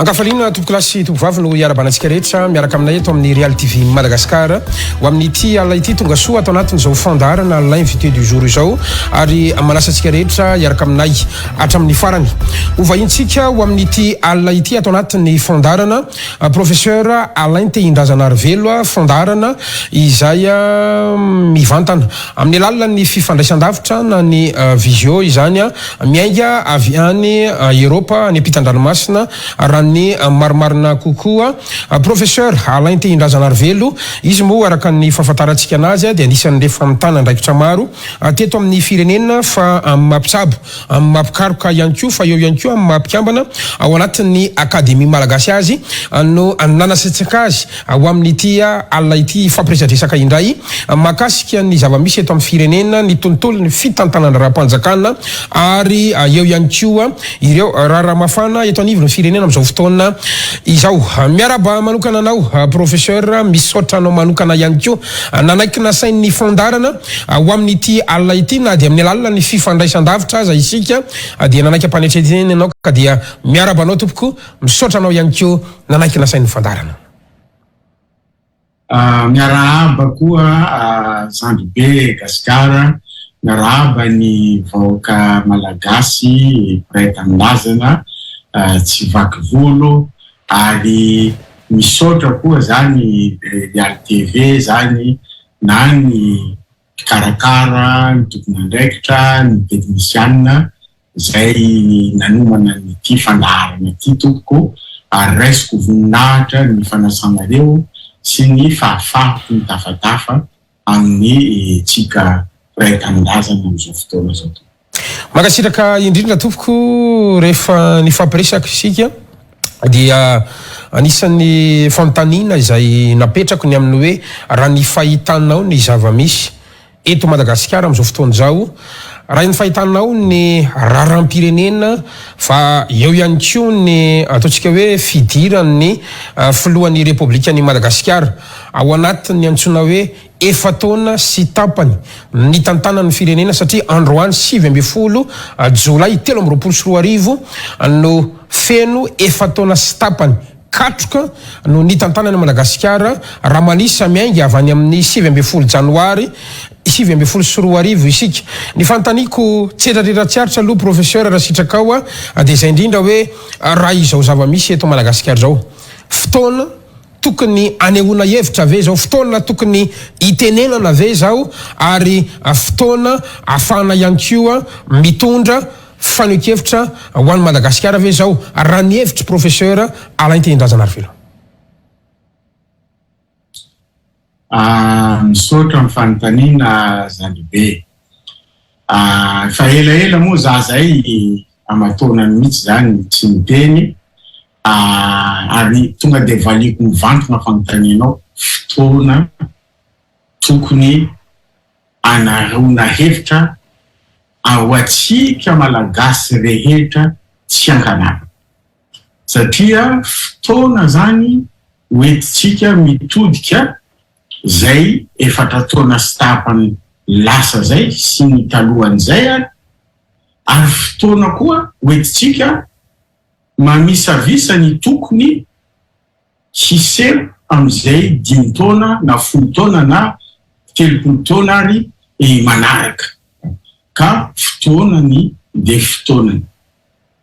Ankafaliana tompokolahy sy tompovavy no hiarahabana antsika rehetra miaraka aminay eto amin'ny Real TV Madagascar ho amin'ity alina ity. Tonga soa ato anatin'izao fandaharana L'invité du jour izao ary manasa antsika rehetra hiaraka aminay hatramin'ny farany. Ho vahintsika ho amin'ity alina ity ato anatin'ny fandaharana Professeur Alain Tehindrazanarivelo, fandaharana izay mivantana Amin'ny alalan'ny fifandraisan-davitra na ny visio izany, miainga avy any Eropa any ampitan-dranomasina raha ny marimarina kokoa. Professeur Alain Tehindrazanarivelo, izy moa araka ny fahafantarantsika anazy dia anisan'ireo efa mitana andraikitra maro teto amin'ny firenena fa amin'ny maha mpitsabo, amin'ny maha mpikaroka ihany koa fa eo ihany koa amin'ny maha mpikambana ao anatin'ny Akademia Malagasy azy no nanasitraka azy Ho amin'ity alina ity hifampiresadresaka indray mahakasika ny zava-misy eto amin'ny firenena, ny tontolon'ny fitantanan-draharaham-panjakana ary eo ihany koa ireo raharaha mafana eto anivon'ny firenena amin'izao fotoana izao. Miarahaba manokana anao Professeur, misaotra anao manokana ihany koa nanaiky nasain'ny fandaharana ho amin'ity alina ity na dia amin'ny alalan'ny fifandraisan-davitra aza isika dia nanaiky am-panetren-tena ianao ka dia miarahaba anao tompoko. Misaotra anao ihany koa nanaiky nasain'ny fandaharana. Miarahaba koa zandry be Gasikara, miarahaba ny vahoaka Malagasy mpiray tanindrazana tsy vaky volo ary misaotra koa zany Real TV zany na ny mpikarakara, ny tompon'andraikitra, ny teknisianina izay nanomana an'ity fandaharana ity tompoko ary raisiko voninahitra ny fanasanareo sy ny fahafahako mitafatafa amin'ny tsika mpiray tanindrazana amin'izao fotoana izao tompoko. Mankasitraka indrindra tompoko rehefa nifampiresaka isika dia anisan'ny fanontaniana izay napetrako ny amin'ny hoe raha ny fahitanao ny zava-misy eto Madagasikara amin'izao fotoana izao, raha ny fahitanao ny raharaham-pirenena fa eo ihany koa ny ataontsika hoe fidiran'ny filohan'ny Repoblikan'i Madagasikara ao anatin'ny antsoina hoe efa-taona sy tapany nitantanany ny firenena satria androany 19 jolay 2023 no feno efa-taona sy tapany katroka no nitantanana an'i Madagasikara raha manisa miainga avy any amin'ny 19 janoary 2019 isika. Ny fanontaniako tsetratrera tsy aritra aloha Professeur raha sitrakao dia izay indrindra hoe raha izao zava-misy eto Madagasikara izao fotoana tokony anehoana hevitra ve izao, fotoana tokony hitenenana ve izao ary fotoana ahafahana ihany koa mitondra Fanehoan-kevitra ho an'i Madagasikara ve izao raha ny hevitr'i Professeur Alain Tehindrazanarivelo? Misaotra amin'ny fanontaniana Zandribe. Efa elaela moa za zay aman-taonany mihitsy zany tsy niteny ary tonga dia valiako mivantana fanontanianao, fotoana tokony anaroana hevitra ho antsika Malagasy rehetra tsy ankanavaka satria fotoana zany ho entintsika mitodika zay efatra taona sy tapany lasa zay sy ny talohan'izay ary ary fotoana koa ho entintsika mamisavisa ny tokony hiseho amin'izay dimy taona na folo taona na 30 taona ary manaraka ka fotoanany dia fotoanany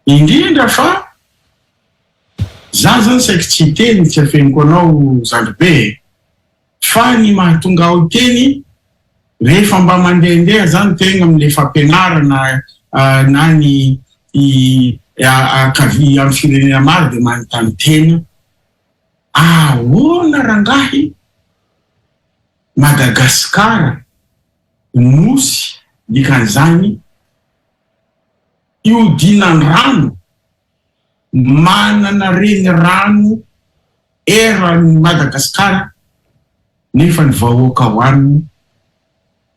indrindra fa za zany saiky tsy hiteny tsy afeniko anao zandribe e fa ny mahatonga aho hiteny rehefa mba mandehandeha zany tegna amle fampianarana na ny ankavia amin'ny firenena maro dia manontany tena ahoana rangahy Madagascar nosy dikan'izany iodinan-drano manana renirano eran'i Madagascar nefa ny vahoaka ao aminy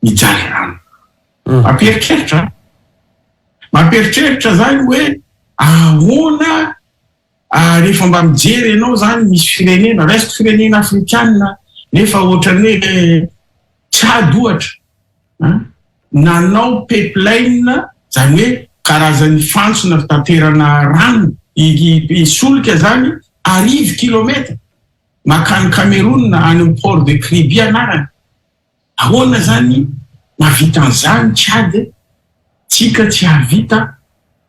mijaly rano. Mampieritreritra. Mampieritreritra zany hoe ahoana rehefa mba mijery ianao zany misy firenena, raisiko firenena afrikanina nefa ohatran'ny hoe Tchad ohatra, nanao pipeline, zany hoe karazan'ny fantsona fitaterana rano. Solika zany arivo kilomètre makany Cameroun any amin'ny port de Kribi anarany. Ahoana zany mahavita an'izany Tchad, tsika tsy hahavita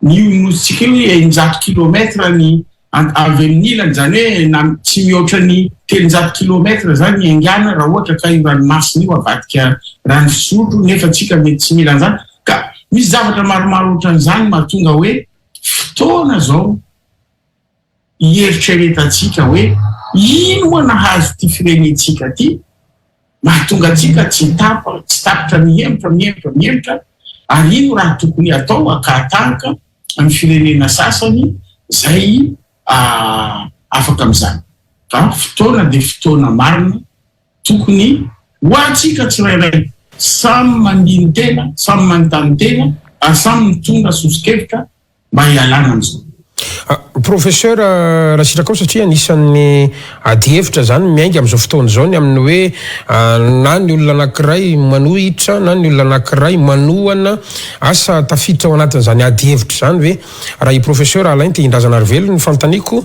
ny io nositsika io 600 kilomètre ny avy amin'ny ilany, zany hoe na tsy mihoatra ny 300 kilomètre zany ny aingana raha ohatra ka io ranomasina io avadika rano fisotro, nefa tsika mety tsy mila an'izany. Ka misy zavatra maromaro ohatran'izany mahatonga hoe fotoana zao hieritreretantsika hoe ino moa nahazo ity firenentsika ity mahatonga antsika tsy tapa tsy tapitra mihemotra mihemotra mihemotra, ary ino raha tokony atao akahatahaka amin'ny firenena sasany zay afaka amin'izany. Fa fotoana dia fotoana marina tokony ho antsika tsirairay samy mandini-tena, samy manontany tena ary samy mitondra soso-kevitra mba hialana amin'izao. Professeur Rasitrakao, satria anisan'ny adihevitra izany miainga amin'izao fotoana izao ny amin'ny hoe na ny olona anankiray manohitra na ny olona anankiray manohana, asa tafiditra ao anatin'izany adihevitra izany ve? Raha i Professeur Alain Tehindrazanarivelo ny fanontaniako,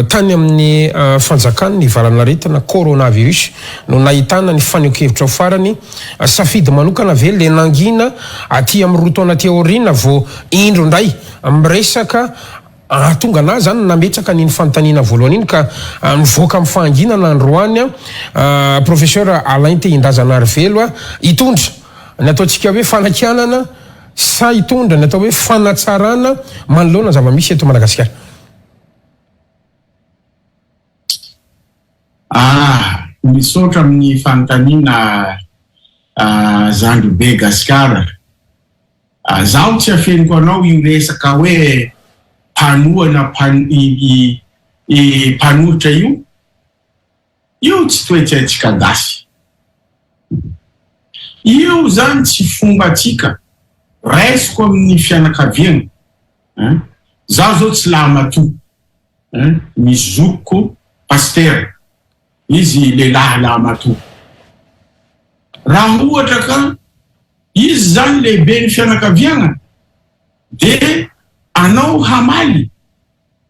tany amin'ny fanjakan'ny valanaretina coronavirus no nahitana ny fanehoan-kevitrao farany, Safidy manokana ve le nangina aty amin'ny 2 taona aty aoriana vao indro indray miresaka ahatonga anah zany nametraka an'iny fanontaniana voalohany iny ka mivoaka amin'ny fahanginana androany Professeur Alain Tehindrazanarivelo hitondra ny ataontsika hoe fanakianana sa hitondra ny atao hoe fanatsarana manoloana ny zava-misy eto Madagasikara? Ah! Misaotra amin'ny fanontaniana zandry be Gasikara. Zaho tsy afeniko anao io resaka hoe mpanohana mpanohitra io, io tsy toe-tsaintsika gasy. Io zany tsy fombantsika, raisiko amin'ny fianakaviana. Zaho zao tsy lahimatoa. Ny zokiko pasitera, izy lehilahy lahimatoa. Raha ohatra ka izy zany lehiben'ny fianakaviagna de anao hamaly,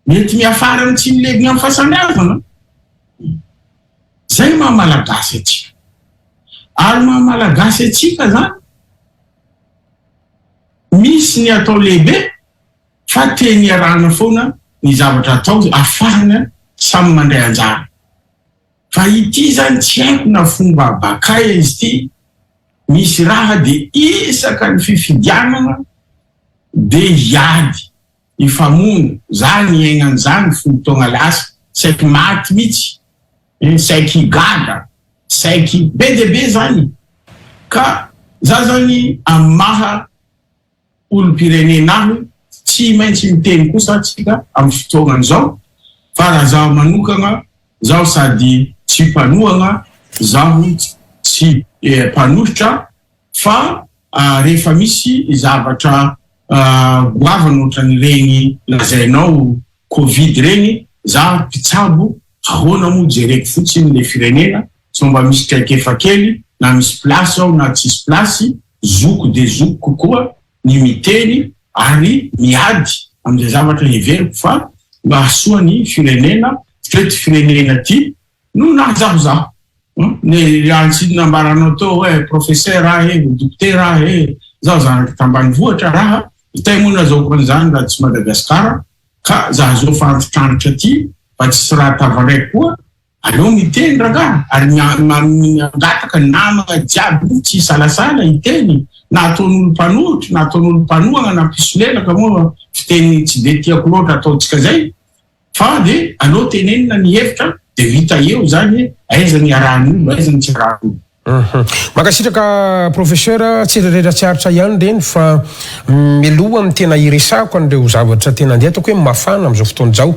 mety miafara amin'ny tsy milevigna amin'ny fahasamihafana. Zay maha malagasy atsika. Ary maha malagasy atsika zany, misy ny atao lehibe fa teny iarahana foana ny zavatra atao afahana samy mandray anjara. Fa ity zany tsy haiko na fomba bakaya izy ity, misy raha de isaka ny fifidianana de hiady, hifamono, za niaigna an'izany folo taogna lasa, saiky maty mitsy, saiky higadra, saiky, be dia be zany, ka za zany amin'ny maha olom-pirenena aho, tsy maintsy miteny kosa tsika amin'ny fotoagnany zao fa raha zaho manokagna, zaho sady tsy mpanohagna, zaho tsy mpanohitra fa rehefa misy zavatra goavana ohatran'ireny lazainao covid regny, za mpitsabo, ahoana moa jereko fotsiny le firenena, sao mba misy traikefa kely na misy place ao na tsisy place, zoko dia zoko kokoa ny miteny ary miady amin'izay zavatra heveriko fa mahasoa ny firenena, satria ity firenena ity no nahazahozaho. Ny antsinona nambaranao teo hoe professeur aho e, dokotera aho e, zaho zanaky tambanivohitra raha itay moa nazahoako an'izany raha tsy Madagasikara ka zaho zao fa antitrantitra aty fa tsisy raha tavaraiko koa. Aleo miteny rangah ary mangataka ny namagna jiaby io tsy hisalasala hiteny na ataon'olo mpanohitra na ataon'olo mpanohagna na mpisolelaka moa fiteny tsy de tiako loatra ataontsika zay fa de aleo tenenina ny hevitra de ho hita eo zany hoe aiza ny iarahan'olo aiza ny tsy iarahan'olo. Mankasitraka Professeur, tsy reretra tsy aritra ihany ireny fa mialoha amin'ny tena hiresahako an'ireo zavatra tena andeha ataoko hoe mafana amin'izao fotoana izao.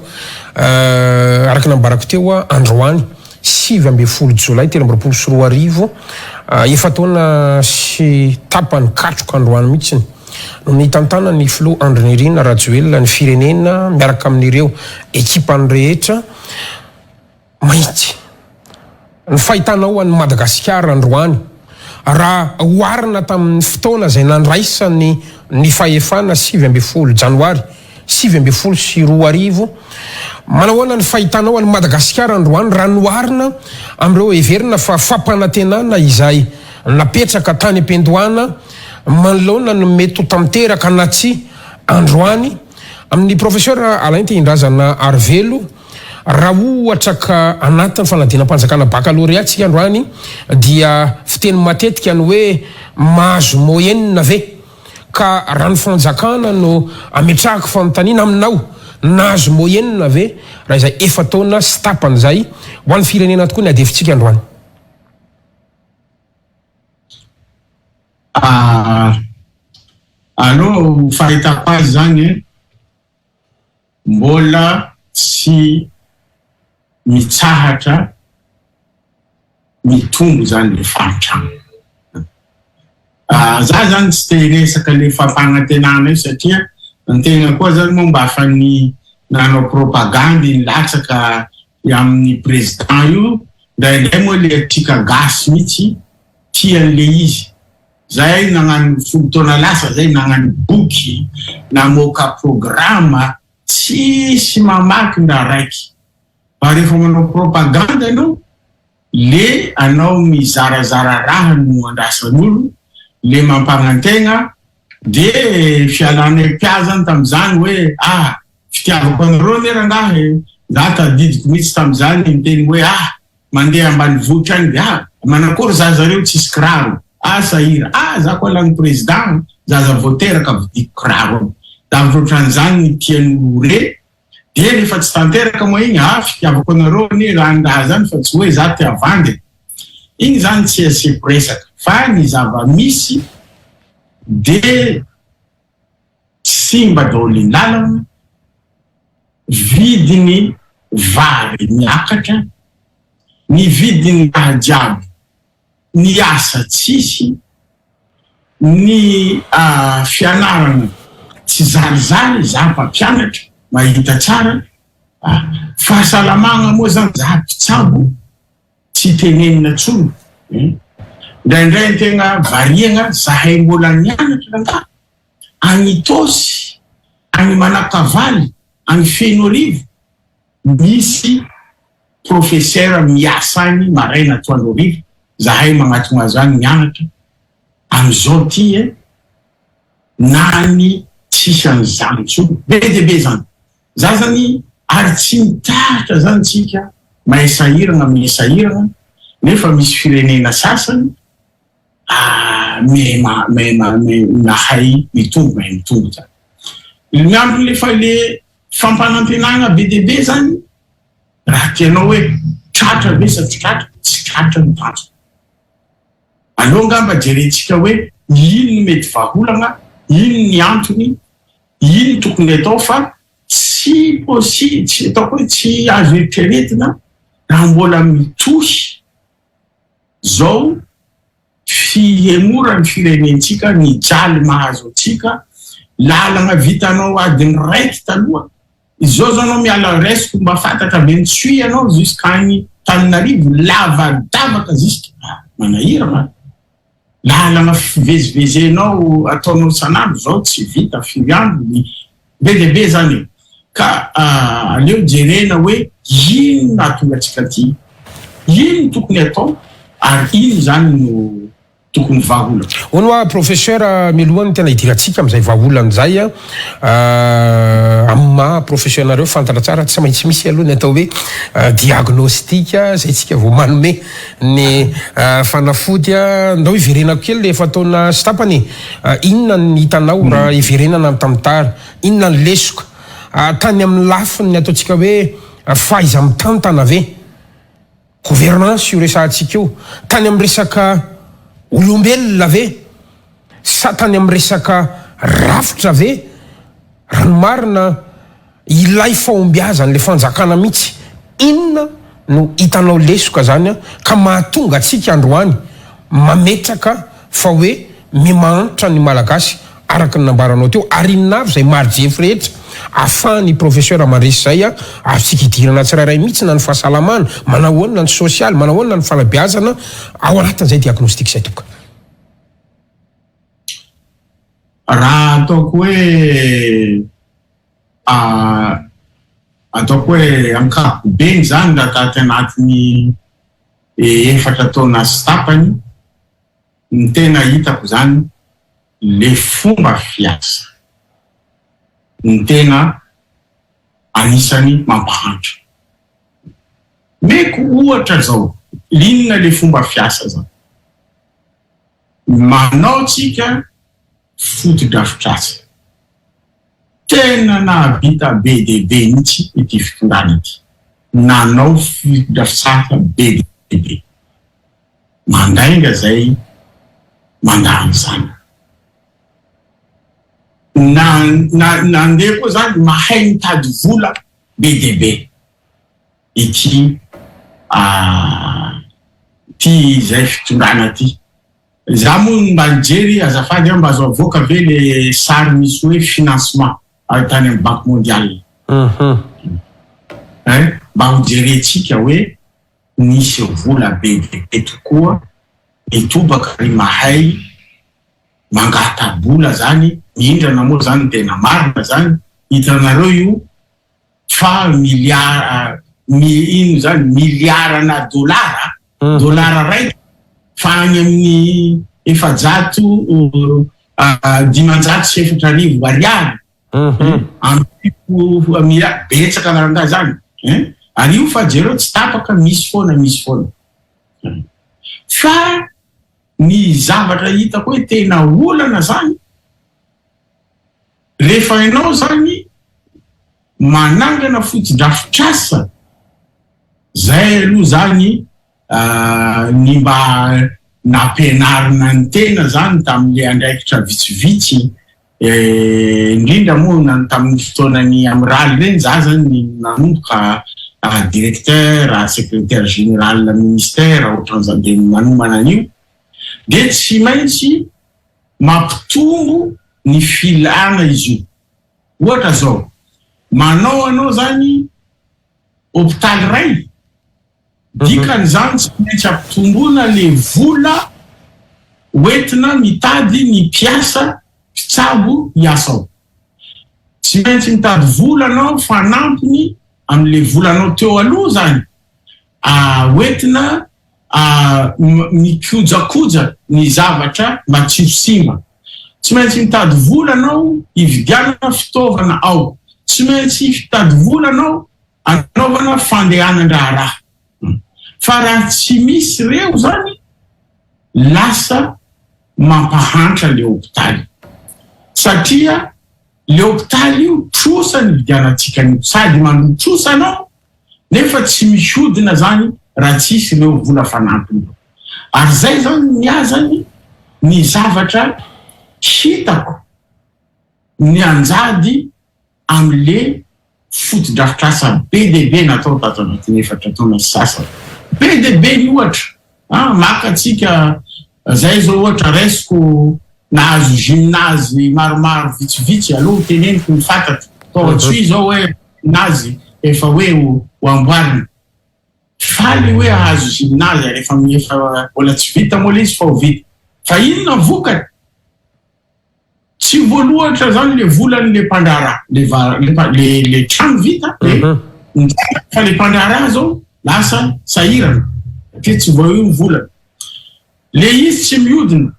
Araka ny nambarako teo androany 19 jolay 2023, efa-taona sy tapany katroka androany mihitsy no nitantanan'ny filoha Andry Nirina Rajoelina ny firenena miaraka amin'ireo ekipany rehetra. Mainty. Ny fahitanao an'i Madagasikara androany, raha oharina tamin'ny fotoana izay nandraisany ny fahefana 19 janoary. 2019. Manahoana ny fahitanao an'i Madagasikara androany raha noharina amin'ireo heverina fa fampanantenana izay napetraka tany am-piandohana manoloana ny mety ho tanteraka na tsia androany? Amin'ny Professeur Alain Tehindrazana Arivelo, raha ohatra ka anatin'ny fanadinam-panjakana baccalauréat tsika androany dia fiteny matetika ny hoe mahazo moyenne ve? Ka raha ny fanjakana no ametrahako fanontaniana aminao, nahazo moyenne ve raha izay efa-taona sy tapany izay? Ho an'ny firenena tokoa ny adihevitsika androany. Alou fahitako azy zany e, mbola tsy mitsahatra mitombo zany le fahantrana. Za zany tsy te hiresaka le fampanantenana io satria ny tegna koa zany moa mba efa ny nanao propagandy nilatsaka amin'ny président io, indraindray moa le antsika gasy mihitsy tia an'le izy. Zahay nagnano folo taona lasa zay nagnano boky, namoaka programa, tsisy mamaky ndra raiky. Fa rehefa manao propagande anao, le anao mizarazara raha no andrasan'olo, le mampagnantegna, de fialanay mpiahy zany tamizany hoe ah fitiavako anareo anie rangahy e, za tadidiko mihitsy tamizany niteny hoe ah mandeha ambanivohitra any de ah manakory zaza reo tsisy kiraro, ah sahira, ah za koa lany président zaza vao teraka vidiko kiraro, zavatra otran'izany ny tian'olo ho re. Dia rehefa tsy tanteraka moa iny, ah fitiavako anareo anie zany raha zany fa tsy hoe za te havandy e. Iny zany tsy asiako resaka fa ny zava-misy dia simba daholo ny lalana, vidiny vary miakatra, ny vidiny raha jiaby ny asa tsisy, ny fianarana tsy zarizary, za mpampianatra mahita tsara, fahasalamagna moa zany za mpitsabo tsy tenenina tsony, indraindray antegna variagna zahay mbola nianatra rangaha any Itaosy, any Manakavaly, any Fenoarivo misy professeur miasa agny maraina atoandro hariva zahay magnatogna azy agny mianatra amizao ty e na ny tsisy an'izany intsony be dia be zany za zany ary tsy mitaritra zany tsika mahay sahiragna miha sahiragna nefa misy firenena sasany miha mahay mitombo mahay mitombo zany ny antony le fa le fampanantenagna be dia be zany Raha tianao hoe tratra ve sa tsy tratra, tsy tratra ny tanjona. Aleo angamba jerentsika hoe ino no mety vahaolana, ino ny antony, ino tokony atao fa tsy possi, tsy ataoko hoe tsy azo eritreretina raha mbola mitohy zao fihemoran'ny firenentsika, ny jaly mahazo antsika, lalana vitanao adiny raiky taloha, izao zao anao miala resiko mba fantatra avy any Tsoy ianao jusqu'any Tananarivo, lavadavaka jusque, manahirana, lalana fivezivezenao ataonao isan'andro zao tsy vita firy andro ny be dia be zany e, ka aleo jerena hoe inona nahatonga antsika aty, ino tokony atao ary ino zany no tokony vahaolana. Hono hoa Professeur, mialohan'ny tena hidirantsika amin'izay vahaolana izay, amin'ny maha Professeur anareo fantatra tsara tsy maintsy misy aloha ny atao hoe diagnostic izay tsika vao manome ny fanafody. Ndao hiverenako kely le efa-taona sy tapany e. Inona ny hitanao raha hiverenana ny tantara? Inona ny lesoka? Tany amin'ny lafiny ataontsika hoe fahaiza-mitantana ve? Gouvernance io resahantsika io. Tany amin'ny resaka olombelona ve? Sa tany amin'ny resaka rafitra ve? Raha ny marina, ilay fahombiazan'ilay fanjakana mihitsy. Inona no hitanao lesoka zany ka mahatonga antsika androany mametraka fa hoe mimahantra ny Malagasy araka ny nambaranao teo ary inona avy izay marijefy rehetra afahan'ny professeur mandresy izay azontsika idirana tsirairay mihitsy na ny fahasalamana, manahoana ny sosialy, manahoana ny fanabeazana ao anatin'izay diagnostic izay tompoko. Raha ataoko hoe. Ataoko hoe ankapobeny izany raha taty anatin'ny efatra taona sy tapany, ny tena hitako izany le fomba fiasa no tena anisany mampahantra. Omeko ohatra izao, inona le fomba fiasa izany? Manao tsika fotodrafitrasa. Tena nahavita be dia be mihitsy ity fitondrana ity. Nanao fotodrafitrasa be dia be. Mandainga zay mandà an'izany. Na na nandeha koa zany mahay mitady vola be dia be ity ity izay fitondrana ity. Za moa mba nijery azafady an mba azo avoaka ve le sary misy hoe financement avy tany amin'ny banque mondiale? Hein mba ho jerentsika hoe nisy vola be dia be tokoa nitobaka ry mahay mangata-bola zany, mihindrana moa zany tena marina zany, hitanareo io fa milliard ino zany milliard-na dolara, dolara raiky fa any amin'ny 400 4500 ariary, Ampiako mira betsaka rangahy zany hein! Ary io fa jereo tsy tapaka misy foana misy foana. Fa ny zavatra hitako hoe tena olana zany rehefa ianao zany manangana fotodrafitrasa zay aloha zany ny mba nampianarina ny tena zany tamin'le andraikitra vitsivitsy Indrindra moa na tamin'ny fotoanan'ny amiraly ireny za zany nanomboka directeur, secrétaire général ministère ohatran'izany dia nanomana an'io dia tsy maintsy mampitombo ny filana izy io. Ohatra zao, manao anao zany hopitaly iray, dikan'izany tsy maintsy ampitomboina le vola hoentina mitady ny mpiasa mpitsabo hiasa ao. Tsy maintsy mitady vola anao fanampiny amin'le volanao teo aloha zany hoentina mikojakoja ny zavatra mba tsy ho simba. Tsy maintsy mitady vola anao hividianana fitaovana ao. Tsy maintsy hitady vola anao anaovana fandehanan-draharaha. Fa raha tsy misy ireo zany, lasa mampahantra le hopitaly. Satria le hopitaly io trosa nividianantsika an'io. Sady mandoa trosa anao nefa tsy mihodina zany raha tsisy ireo vola fanampiny ireo. Ary zay zany ny ahy zany ny zavatra hitako mianjady amle fotodrafitrasa be dia be natao tato anatin'ny efatra taona sy sasany. Be dia be ny ohatra an, maka antsika zay zao ohatra raisiko nahazo gymnase maromaro vitsivitsy aloha ho teneniko ny fantatro tao Antsohihy zao hoe gymnase efa hoe ho amboarina. Faly hoe hahazo gymnase ary efa efa mbola tsy vita moa le izy fa ho vita. Fa inona ny vokany? Tsy voalohatra zany le volan le mpandraharaha, le le le trano vita de fa le mpandraharaha zao lasa sahirana satria tsy voaio ny volany. Le izy tsy mihodina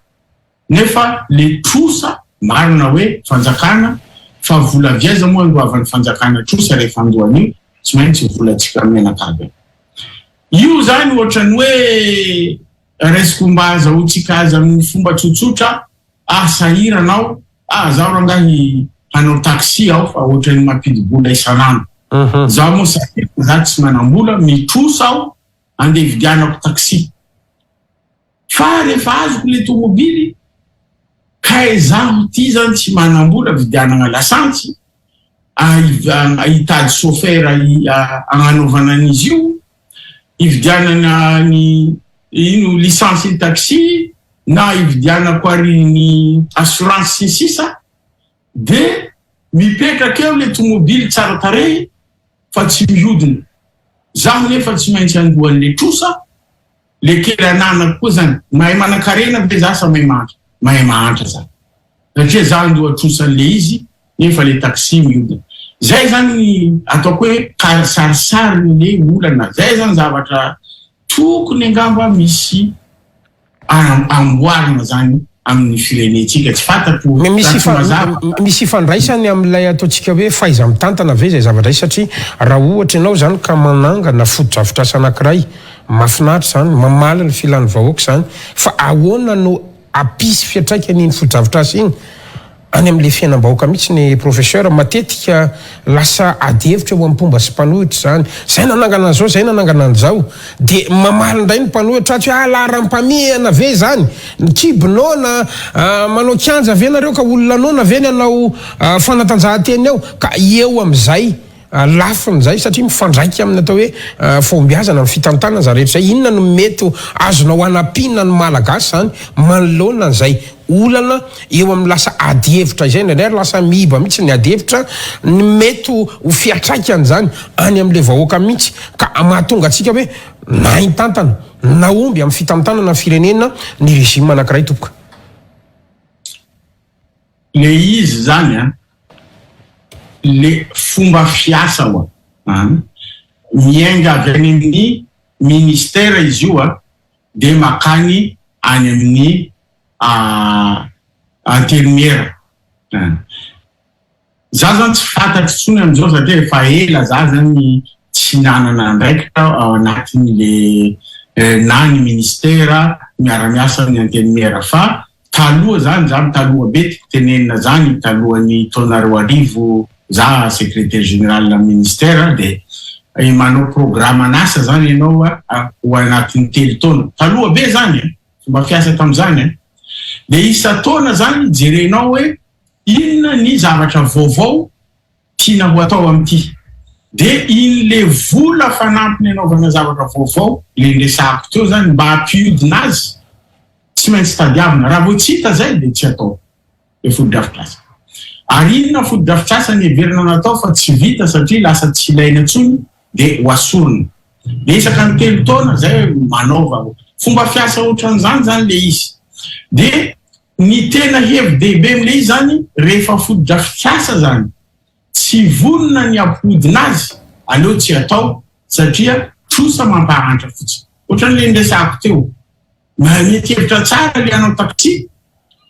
nefa le trosa, marina hoe fanjakana fa vola avy aiza moa andoavan'ny fanjakana trosa rehefa andoa an'io, tsy maintsy volantsika mianakavy. Io zany ohatran'ny hoe raisiko mba azahoantsika azy amin'ny fomba tsotsotra. Ah sahirana aho, ah zaho rangahy hanao taxi aho fa ohatran'ny mampidi-bola isan'andro. Zaho moa sahirana za tsy manam-bola, mitrosa aho andeha hividianako taxi. Fa rehefa azoko le tomobily, kay zaho ty zany tsy manam-bola vidianana lasantsy, hitady chauffeur hagnanaovana an'izy io, hividianana ny ino licence ny taxi na hividianako ary ny assurance sy ny sisa de mipetraka eo le tomobily tsara tarehy fa tsy mihodina, zaho nefa tsy maintsy handoa an'le trosa, le kely ananako koa zany, mahay manankarena ve za sa mahay mahantra? Mahay mahantra za satria za handoa trosa an'le izy nefa le taxi mihodina. Zay zany ny ataoko hoe sarisariny le olana. Zay zany zavatra tokony angamba misy amboarina zany amin'ny firenentsika. Tsy fantatro Mais misy raha tsy mazava. Misy ifandraisany amin'ilay ataontsika hoe fahaiza-mitantana ve izay zavatra izay? Satria raha ohatra ianao izany ka manangana fotodrafitrasa anankiray, mahafinaritra izany, mamaly ny filan'ny vahoaka izany, fa ahoana no hampisy fiantraikany iny fotodrafitrasa iny any amin'ilay fiainam-bahoaka mihitsy ny professeur? Matetika lasa ady hevitra eo amin'ny mpomba sy mpanohitra izany, zay nanangana an'izao, zay nanangana an'izao, dia mamaly indray ny mpanohitra atsy hoe ah, laharam-pahamehana ve izany, ny kibo noana, manao kianja ve nareo ka olona noana ve ny hanao fanatanjahantena eo? Ka eo amin'izay lafiny izay, satria mifandraika amin'ny atao hoe fahombiazana amin'ny fitantanana izany rehetra izay, inona no mety ho azonao hanampiana ny Malagasy izany manoloana an'izay olana eo amin'ny lasa adihevitra izay? Indraindray ary lasa miiba mihitsy ny adihevitra, ny mety ho fiantraikan'izany any amin'ilay vahoaka mihitsy ka mahatonga antsika hoe nahay nitantana, nahomby amin'ny fitantanana ny firenena ny régime anankiray tompoko. Le izy zany an, le fomba fiasa oa an, miainga avy any amin'ny ministère izy io an, de makany any amin'ny antenimiera an. Za zany tsy fantatro intsony amin'izao satria efa ela za zany tsy nanana andraikitra ao anatin'le na ny ministera miara-miasa amin'ny antenimiera fa taloha zany za taloha be tiako tenenina zany, talohan'ny taona 2000 za secrétaire général amin'ny ministère, de manao programme an'asa zany ianao ho anatin'ny 3 taona taloha be zany fomba fiasa tam'izany, de isa-taona zany jerenao hoe inona ny zavatra vaovao tiana ho atao amin'ity, de iny le vola fanampiny anaovana zavatra vaovao le nresahako teo zany mba hampiodina azy tsy maintsy tadiavina. Raha vao tsy hita zay de tsy atao le fotodrafitrasa. Ary inona fotodrafitrasa ny heverina natao fa tsy vita satria lasa tsy ilaina intsony, de ho asorina. De isaka ny 3 taona zay manaova fomba fiasa ohatran'izany zany le izy. De ny tena hevi-dehibe am'le izy zany, rehefa fotodrafitrasa zany tsy vonona ny ampodina azy, aleo tsy atao satria trosa mampahantra fotsiny. Ohatran'le nresahako teo, mety hevitra tsara le anao taxi,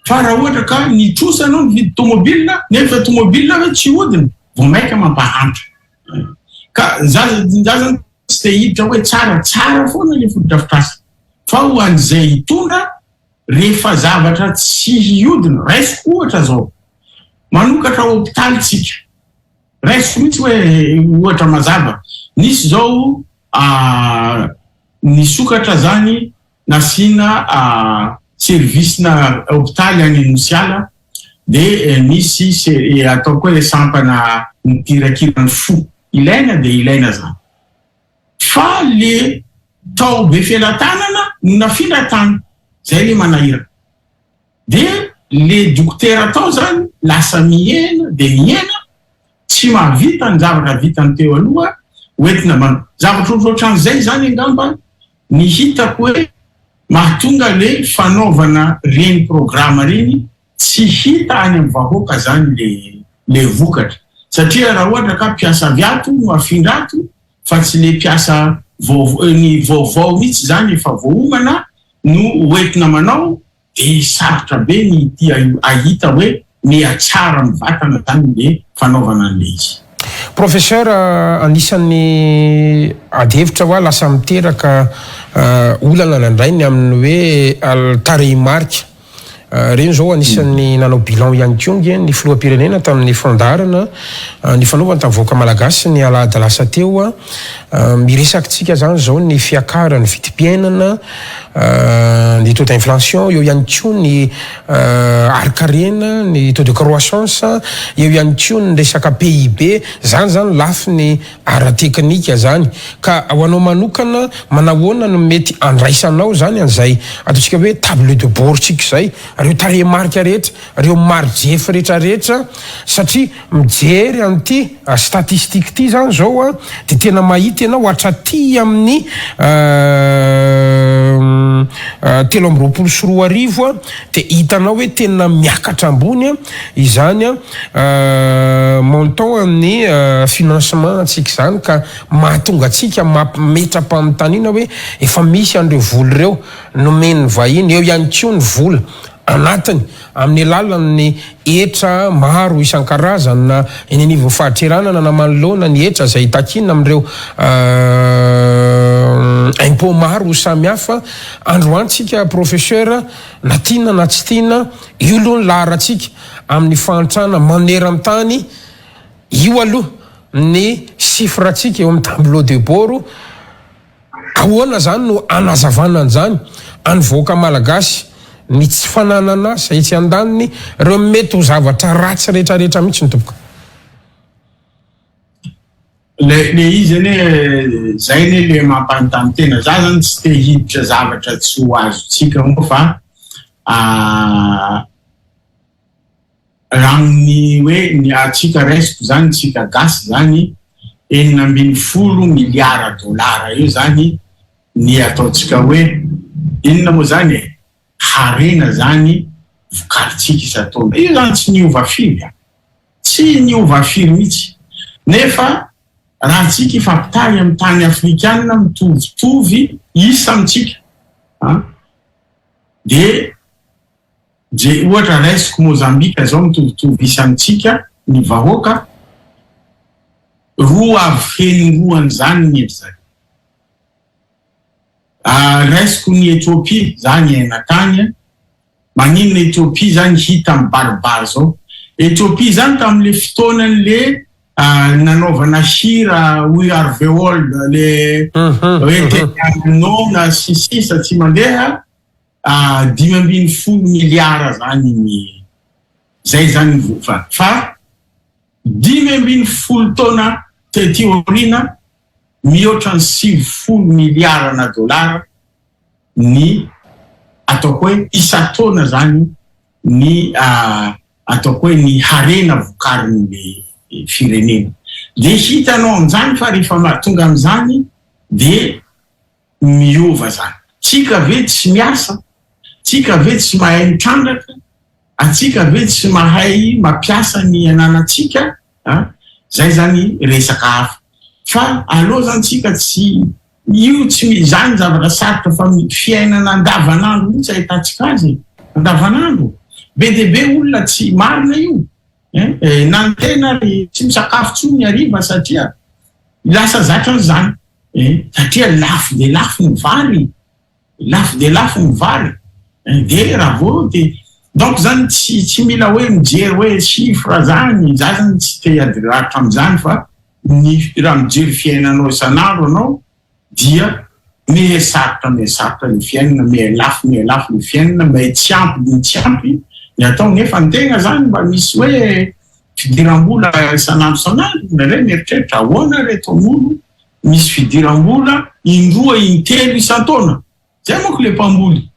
fa raha ohatra ka ny trosa anao mividy tomobile nefa tomobile hoe tsy hodina, vao maika mampahantra. Ka za zany tsy te hiditra hoe tsara tsara foana le fotodrafitrasa, fa ho an'izay hitondra, rehefa zavatra tsy hiodina. Raisiko ohatra zao, manokatra hopitaly tsika, raisiko mihitsy hoe ohatra mazava, nisy zao nisokatra zany, nasiana service na hopitaly any Nosiala, de misy ataoko hoe sampana mikirakirany fo, ilaina de ilaina zany, fa le tao Befelatanana no nafindra tany zay le manahirana, de le dokotera tao zany lasa mihena de mihena, tsy mahavita ny zavatra vitany teo aloha hoentina manao zavatra ohatrohatran'izay zany. Angamba ny hitako hoe mahatonga le fanaovana reny programme reny tsy hita any amin'ny vahoaka zany le vokatra, satria raha ohatra ka mpiasa avy ato no afindra ato fa tsy le mpiasa vaovao, ny vaovao mihitsy zany efa voaomana no hoentina manao, de sarotra be ny tia ahita hoe mihatsara mivatana zany le fanaovana an'le izy. Professeur, anisan'ny adihevitra hoa lasa miteraka olana nandray ny amin'ny hoe tarehimarika reny zao. Anisan'ny nanao bilan ihany koa nge ny filoham-pirenena tamin'ny fandaharana ny fanaovany tamin'ny vahoaka malagasy ny alahady lasa teo. A miresaky tsika zany zao ny fiakarany vidim-piainana, ny taux d'inflation, eo ihany koa ny harikarena, ny taux de croissance, eo ihany koa ny resaka PIB zany lafiny ara-teknika zany. Ka ho anao manokana, manahoana no mety andraisanao zany an'izay ataontsika hoe tableau de bord tsika zay? ireo tarehimarika rehetra, ireo mari-drefy rehetra rehetra satria mijery an'ity statistique ity zany zao a dia tena mahita ianao hatraty amin'ny 2023 a dia hitanao hoe tena miakatra ambony a izany a montant amin'ny financement antsika izany ka mahatonga antsika mametra-panontaniana hoe efa misy an'ireo vola ireo nomen'ny vahiny, eo ihany koa ny vola anatiny amin'ny alalan'ny hetra maro isan-karazany na eny anivon'ny fadintseranana na manoloana ny hetra izay takiana amin'ireo impôts maro samihafa. Androany tsika Professeur na tiana na tsy tiana, io aloha ny laharantsika amin'ny fahantrana maneran-tany, io aloha ny chiffre-ntsika eo amin'ny tableau de bord. Ahoana izany no anazavana an'izany any vahoaka malagasy ny tsy fananana asa etsy andaniny ireo mety ho zavatra ratsy rehetra rehetra mihitsy ny tompoko. Le le izy anie zay anie le mampanontany tena, za zany tsy te hiditra zavatra tsy ho azontsika moa fa Raha amin'ny hoe ny antsika raisiko zany tsika gasy zany 16 miliara dolara eo zany ny ataontsika hoe inona moa zany e harena zany vokarintsika isan-taona. Io zany tsy niova firy a! Tsy niova firy mihitsy. Nefa raha antsika ifampitahy amin'ny tany afrikana mitovitovy isa amintsika a dia Je ohatra raisiko Mozambique zao mitovitovy isa amintsika ny vahoaka, roa avy heny roa an'izany ny ry zareo. Raisiko ny Ethiopie, za niaina tany, maninona Ethiopie zany hita mibaribary zao. Ethiopie zany tamin'le fotoanan'le nanaovana hira We are the world le hoe tena noana sy sisa tsy mandeha, 15 miliara zany ny zay zany ny vofa fa 15 taona tety aoriana mihoatra ny 90 miliara na dolara ny ataoko hoe isan-taona zany ny ataoko hoe ny harena vokarin'ny firenena. Dia hitanao amin'izany fa rehefa mahatonga amin'izany dia miova zany. Tsika ve tsy miasa? Tsika ve tsy mahay mitrandraka? Atsika ve tsy mahay mampiasa ny ananantsika? A! Zay zany resaka hafa. Fa aleo zany tsika tsy io tsy zany zavatra sarotra fa fiainana andavanandro mihitsy ahitantsika azy e! Andavanandro. Be dia be olona tsy marina io. Eh, na ny tena ary tsy misakafo tsony ny hariva satria lasa zatra an'izany. Eh, satria lafo dia lafo ny vary, lafo dia lafo ny vary. Eh, dia raha vao dia donc zany tsy tsy mila hoe mijery hoe chiffre zany, za zany tsy te hiady lavitra amin'izany fa ny raha mijery fiainanao isan'andro anao dia miha sarotra miha sarotra ny fiainana, miha lafo miha lafo ny fiainana, miha tsy ampy ny tsy ampy ny atao nefa ny tegna zany mba misy hoe fidiram-bola isan'andro isan'andro, indraindray mieritreritra ahoana re ataon'olo misy fidiram-bola indroa intelo isan-taona, zay manko le mpamboly.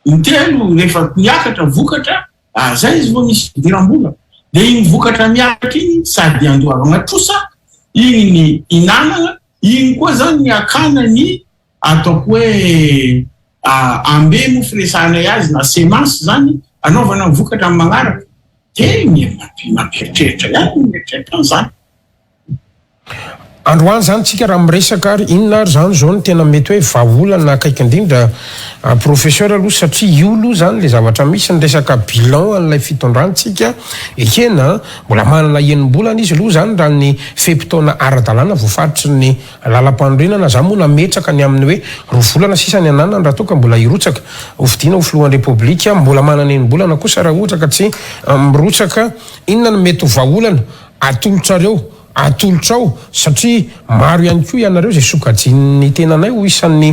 Intelo rehefa miakatra vokatra, zay izy vao misy fidiram-bola. Dia iny vokatra miakatra iny sady andoavana trosa, iny ny hinanana, iny koa zany ny hakana ny ataoko hoe ambe moa firesahanay azy na semence zany anaovana ny vokatra amin'ny magnaraka. Dia mampieritreritra ihany ny mieritreritra an'izany. Androany izany tsika raha miresaka ary inona ary izany izao no tena mety hoe vahaolana akaiky indrindra Professeur aloha satria io aloha izany ilay zavatra misy ny resaka bilan an'ilay fitondrana tsika ekena an, mbola manana enim-bolana izy aloha izany raha ny fe-potoana ara-dalàna voafaritry ny lalam-panorenana, za moa nametraka ny amin'ny hoe roa volana sisa ny ananany raha toa ka mbola hirotsaka hofidiana ho filohan'ny Repoblika, mbola manana enim-bolana kosa raha ohatra ka tsy mirotsaka, inona no mety ho vahaolana Atolotrareo, atolotrao, satria maro ihany koa ianareo izay sokajian'ny tenanay ho isan'ny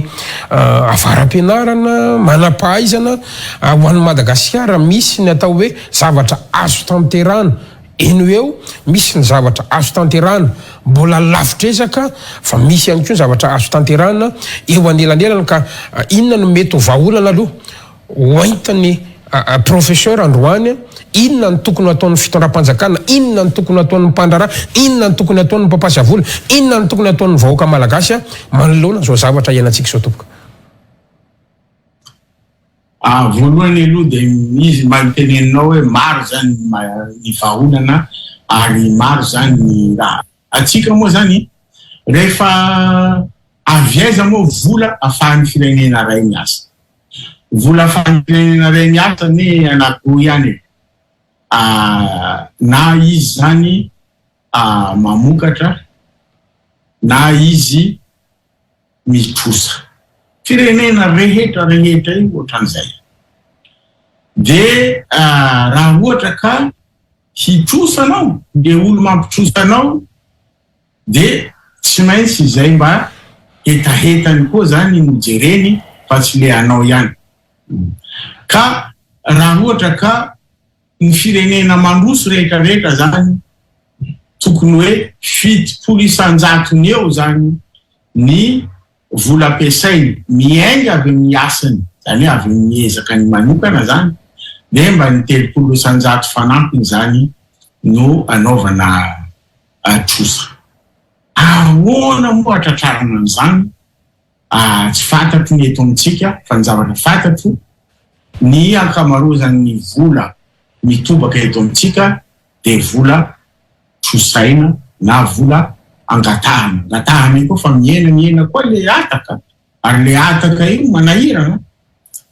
avara-pianarana, manam-pahaizana ho an'i Madagasikara, misy ny atao hoe zavatra azo tanterahana eny ho eo, misy ny zavatra azo tanterahana mbola lavitr'ezaka, fa misy ihany koa ny zavatra azo tanterahana eo anelanelany ka inona no mety ho vahaolana aloha? Hoentin'ny professeur androany, inona no tokony hataon'ny fitondram-panjakana, inona no tokony hataon'ny mpandraharaha, inona no tokony hataon'ny mpampiasa vola, inona no tokony hataon'ny vahoaka malagasy manoloana izao zavatra iainantsika izao tompoko. Voalohany aloha dia izy mba niteneninao hoe maro izany ny vahaolana ary maro izany ny raha. Antsika moa izany rehefa avy aiza moa vola afahan'ny firenena iray miasa? Vola afahan'ny firenena iray miasa anie anankiroa ihany e. Na izy izany mamokatra na izy mitrosa. Firenena rehetra rehetra io ohatran'izay. De raha ohatra ka hitrosa anao, le olo mampitrosa anao de tsy maintsy izay mba hetahetany koa zany no jereny fa tsy le anao ihany. Ka raha ohatra ka ny firenena mandroso rehetra rehetra zany tokony hoe 70 isan-jatony eo zany ny vola ampiasainy miainga avy amin'ny asany, zany hoe avy amin'ny ezakany manokana zany, dia mba ny 30% fanampiny zany no anaovana trosa. Ahoana moa hatratrarana an'izany? Tsy fantatro ny eto amintsika fa ny zavatra fantatro, ny ankamaroazan'ny vola mitobaka eto amintsika dia vola trosaina na vola angatahana. Angatahana io koa fa mihena mihena koa le hataka ary le hataka io manahirana.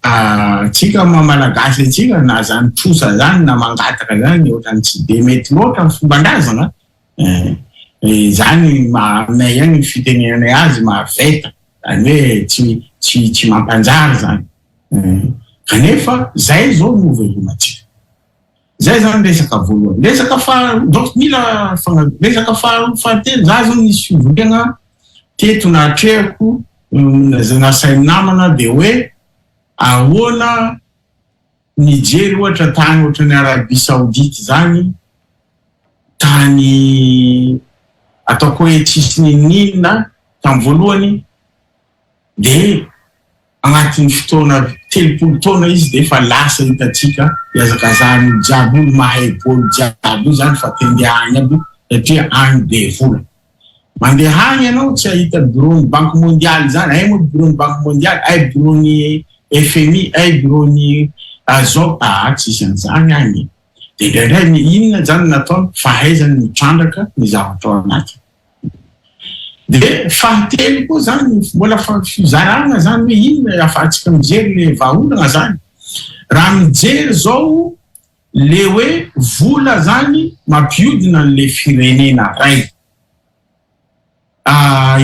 Antsika maha malagasy antsika na zany trosa zany na mangataka zany ohatran'ny tsy de mety loatra ny fomban-drazana. Izany aminay ihany ny fitenenanay azy mahaveta, zany hoe tsy tsy tsy mampanjary zany. Kanefa zay zao no velomantsika. Zay zany resaka voalohany. Resaka faharoa, donc mila resaka faharoa fahatelo, za zao nisy fivoriana teto natrehako nasain'ny namana dia hoe ahoana nijery ohatra tany ohatran'ny Arabie Saoudite zany, tany ataoko hoe tsisy n'inon'inona tamin'ny voalohany dia agnatin'ny fotoana 30 taona izy dia efa lasa hitantsika ihazakazahan'ny olo jiaby, olo mahay baoly jiaby io zany fa te handeha agny aby satria agny be vola. Mandeha agny ianao tsy hahita bureau-n'ny banque mondiale zany, ay moa bureau-n'ny banque mondiale, ay bureau-n'ny FMI, ay bureau-n'ny zao, aa tsisy an'izany agny e. Dia indraindray ny inona zany no nataony, fahaizany mitrandraka ny zavatra ao anatiny. Dia fahatelo koa zany, mbola fizarana zany hoe inona ahafahantsika mijery le vahaolana zany. Raha mijery zao le hoe vola zany mampiodina an'le firenena ray.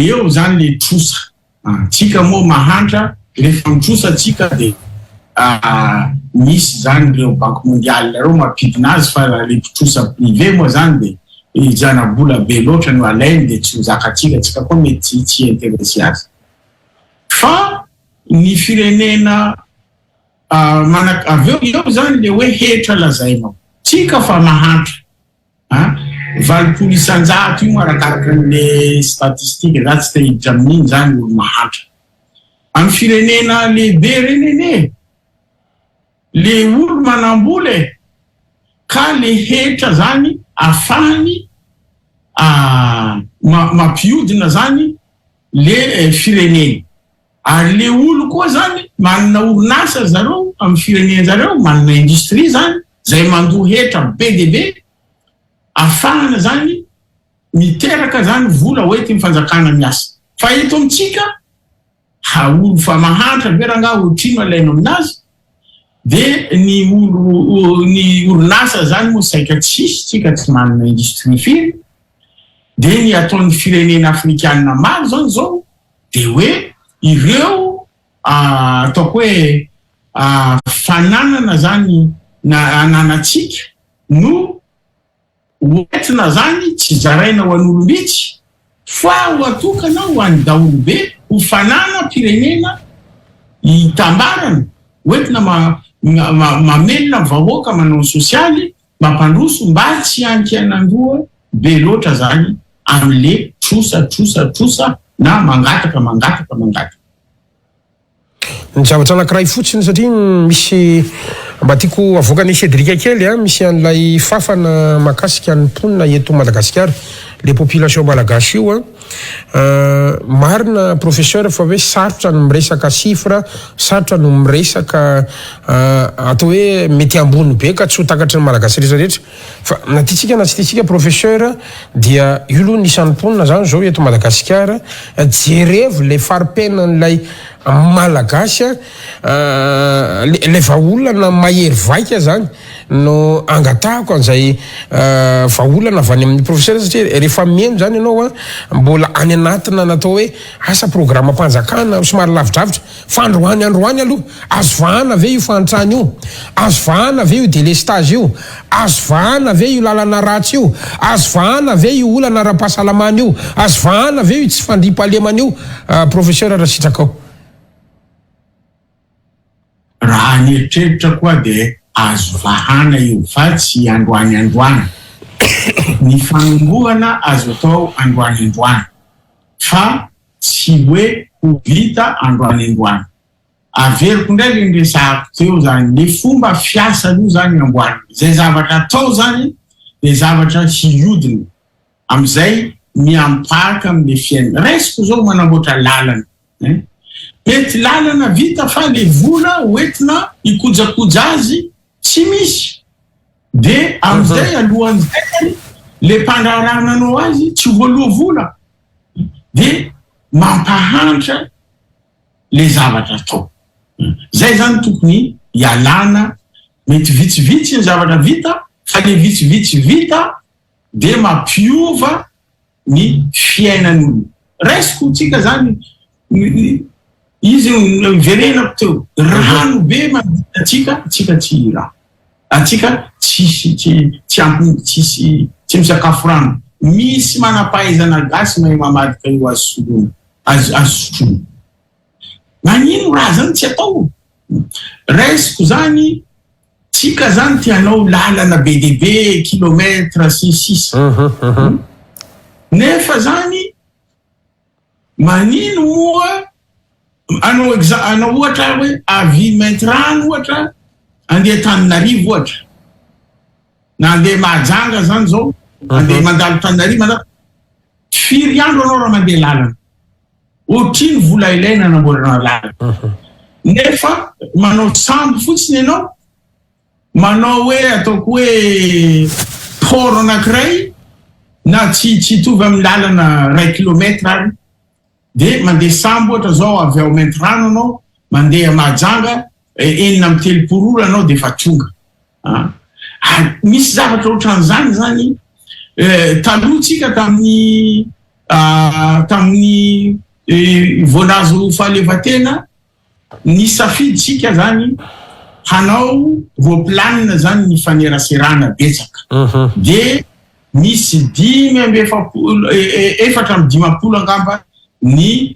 Eo zany le trosa. Tsika moa mahantra, rehefa mitrosa tsika dia misy zany ireo banque mondiale ireo mampidina azy fa raha le mpitrosa privé moa zany dia zana-bola be loatra no alainy dia tsy ho zakantsika, tsika koa mety tsy hi-interesse azy. Fa ny firenena manak-, avy eo, eo zany le hoe hetra lazainao. Tsika fa mahantra. A, 80% io arakaraka an'le statistique, za tsy te hiditra amin'iny zany olo mahantra. Amin'ny firenena lehibe reny anie le olo manambola e, ka le hetra zany afahany mampiodina zany le fireneny. Ary le olo koa zany manana orinasa zareo amin'ny firenen-jareo, manana industrie zany zay mandoa hetra be dia be afahana zany miteraka zany vola hoentin'ny fanjakana miasa. Fa eto amintsika ha olo fa mahantra ve rangaha otrino alainao aminazy? De ny olo ny orinasa zany moa saika tsisy tsika tsy manana industrie firy, de ny ataon'ny firenena afrikana maro zany zao Dia hoe ireo ataoko hoe fananana zany na ananantsika no hoentina zany tsy zaraina ho an'olom-bitsy fa ho atokana ho an'ny daholobe ho fananam-pirenena itambarana hoentina mamelona ny vahoaka manao ny sosialy mampandroso mba tsy hankianandoha be loatra zany amle trosa trosa trosa na mangataka mangataka mangataka. Ny zavatra anankiray fotsiny satria misy mba tiako avoakan'i Cédric kely a, misy an'ilay fafana mahakasika ny mponina eto Madagasikara, le population malagasy io a. Marina professeur fa hoe sarotra ny miresaka chiffre, sarotra no miresaka atao hoe mety ambony be ka tsy ho takatry ny malagasy rehetra rehetra. Fa na tiantsika na tsy tiantsika professeur dia io aloha ny isan'ny mponina zany zao eto Madagasikara, jerevo le fari-piainan'ilay malagasy a, le vahaolana mahery vaika zany no angatahako an'izay vahaolana avy any amin'ny professeur satria rehefa mihaino zany ianao a, mbola any anatina natao hoe asa programam-panjakana somary lavidravitra. Fa androany androany aloha, azo vahana ve io fahantrana io? Azo vahana ve io delestage io? Azo vahana ve io lalana ratsy io? Azo vahana ve io olana ara-pahasalamana io? Azo vahana ve io tsy fandriampahalemana io Professeur Rasitrakao? Raha ny eritreritra koa dia azo vahana io fa tsy androany androany. Ny fanombohana azo atao androany androany fa tsy hoe ho vita androany androany. Averiko indray le niresahako teo zany, le fomba fiasa aloha zany amboarina. Izay zavatra atao zany dia zavatra hiodina amizay miampaka amle fiainana. Raisiko zao manamboatra lalana ein. Mety lalana vita fa le vola hoentina hikojakoja azy tsy misy. De amizay alohan'izay zany le mpandraharaha nanao azy tsy voaloa vola. dia mampahantra le zavatra atao. Zay zany tokony hialana, mety vitsivitsy ny zavatra vita fa le vitsivitsy vita dia mampiova ny fiainan'olona. Raisiko tsika zany izy niverenako teo, rano be manodidina antsika, tsika tsy hira. Antsika tsisy tsy tsy ampy tsisy tsy misakafo rano. Misy manampahaizana gasy mahay mamadika io azo soloina azo azo sotroina. Magnino raha zany tsy atao? Raisiko zany tsika zany te hanao lalana be dia be kilomètre sy ny sisa. Nefa zany Manino moa anao exa anao ohatra aho hoe avy Maintirano ohatra andeha Antananarivo ohatra na andeha Mahajanga zany zao andeha mandalo Antananarivo mandalo firy andro anao raha mandeha lalana ohatrino vola ilaina anamboarana lalana nefa manao sambo fotsiny ianao Manao hoe ataoko hoe port anankiray na tsy tsy hitovy amin'ny lalana iray kilomètre ary dia mandeha sambo ohatra zao avy ao Maintirano anao mandeha Mahajanga 36 ora anao dia efa tonga a! Ary misy zavatra ohatran'izany zany taloha tsika tamin'ny tamin'ny vao nahazo fahaleovantena Nisafidy isika zany hanao roplanina zany nifaneraserana betsaka de nisy 45 54 angamba ny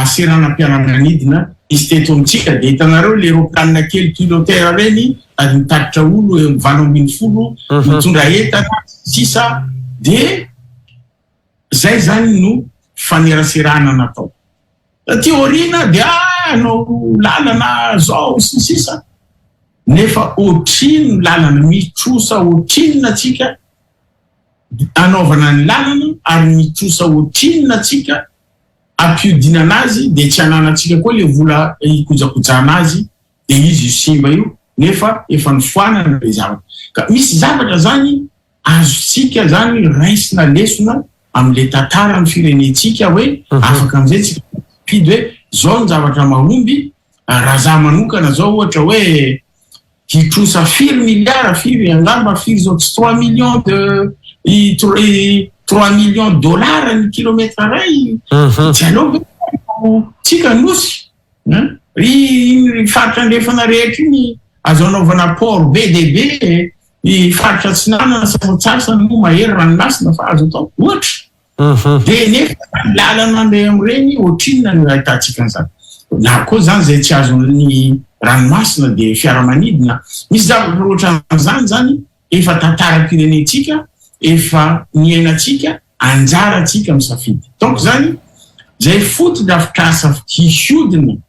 seranam-piaramanidina nisy teto amintsika de hitanareo le roplanina kely piloter reny ary nitatitra olo eo 18 mitondra entana sisa de zay zany no faneraserana natao. Taty aoriana dia hanao lalana zao sy ny sisa nefa otrino lalana mitrosa otrinona tsika anaovana ny lalana ary mitrosa otrinona tsika ampiodinana azy dia tsy ananantsika koa le vola hikojakojana azy dia izy io simba io nefa efa nofoanana le zavatra ka misy zavatra zany Azontsika zany raisina lesona amle tantaran'ny firenentsika hoe afaka amizay tsika mifidy hoe zao ny zavatra mahomby, raha za manokana zao ohatra hoe hitrosa firy milliard firy angamba firy zao tsy trois millions de trois millions dollars ny kilomètre ray tsy aleo ve tsika nosy iny faritra andrefana rehetra iny azo anaovana port be dia be Ny faritra atsinanana sasantsasany moa mahery ranomasina fa azo atao ohatra. Dia nefa ny lalana mandeha amin'ireny ohatrinona no ahitantsika an'izany. Na koa izany izay tsy azon'ny ranomasina dia fiaramanidina. Misy zavatra ohatran'izany izany efa tantaram-pirenentsika, efa niainantsika, anjarantsika misafidy. Donc izany izay fotodrafitrasa hihodina.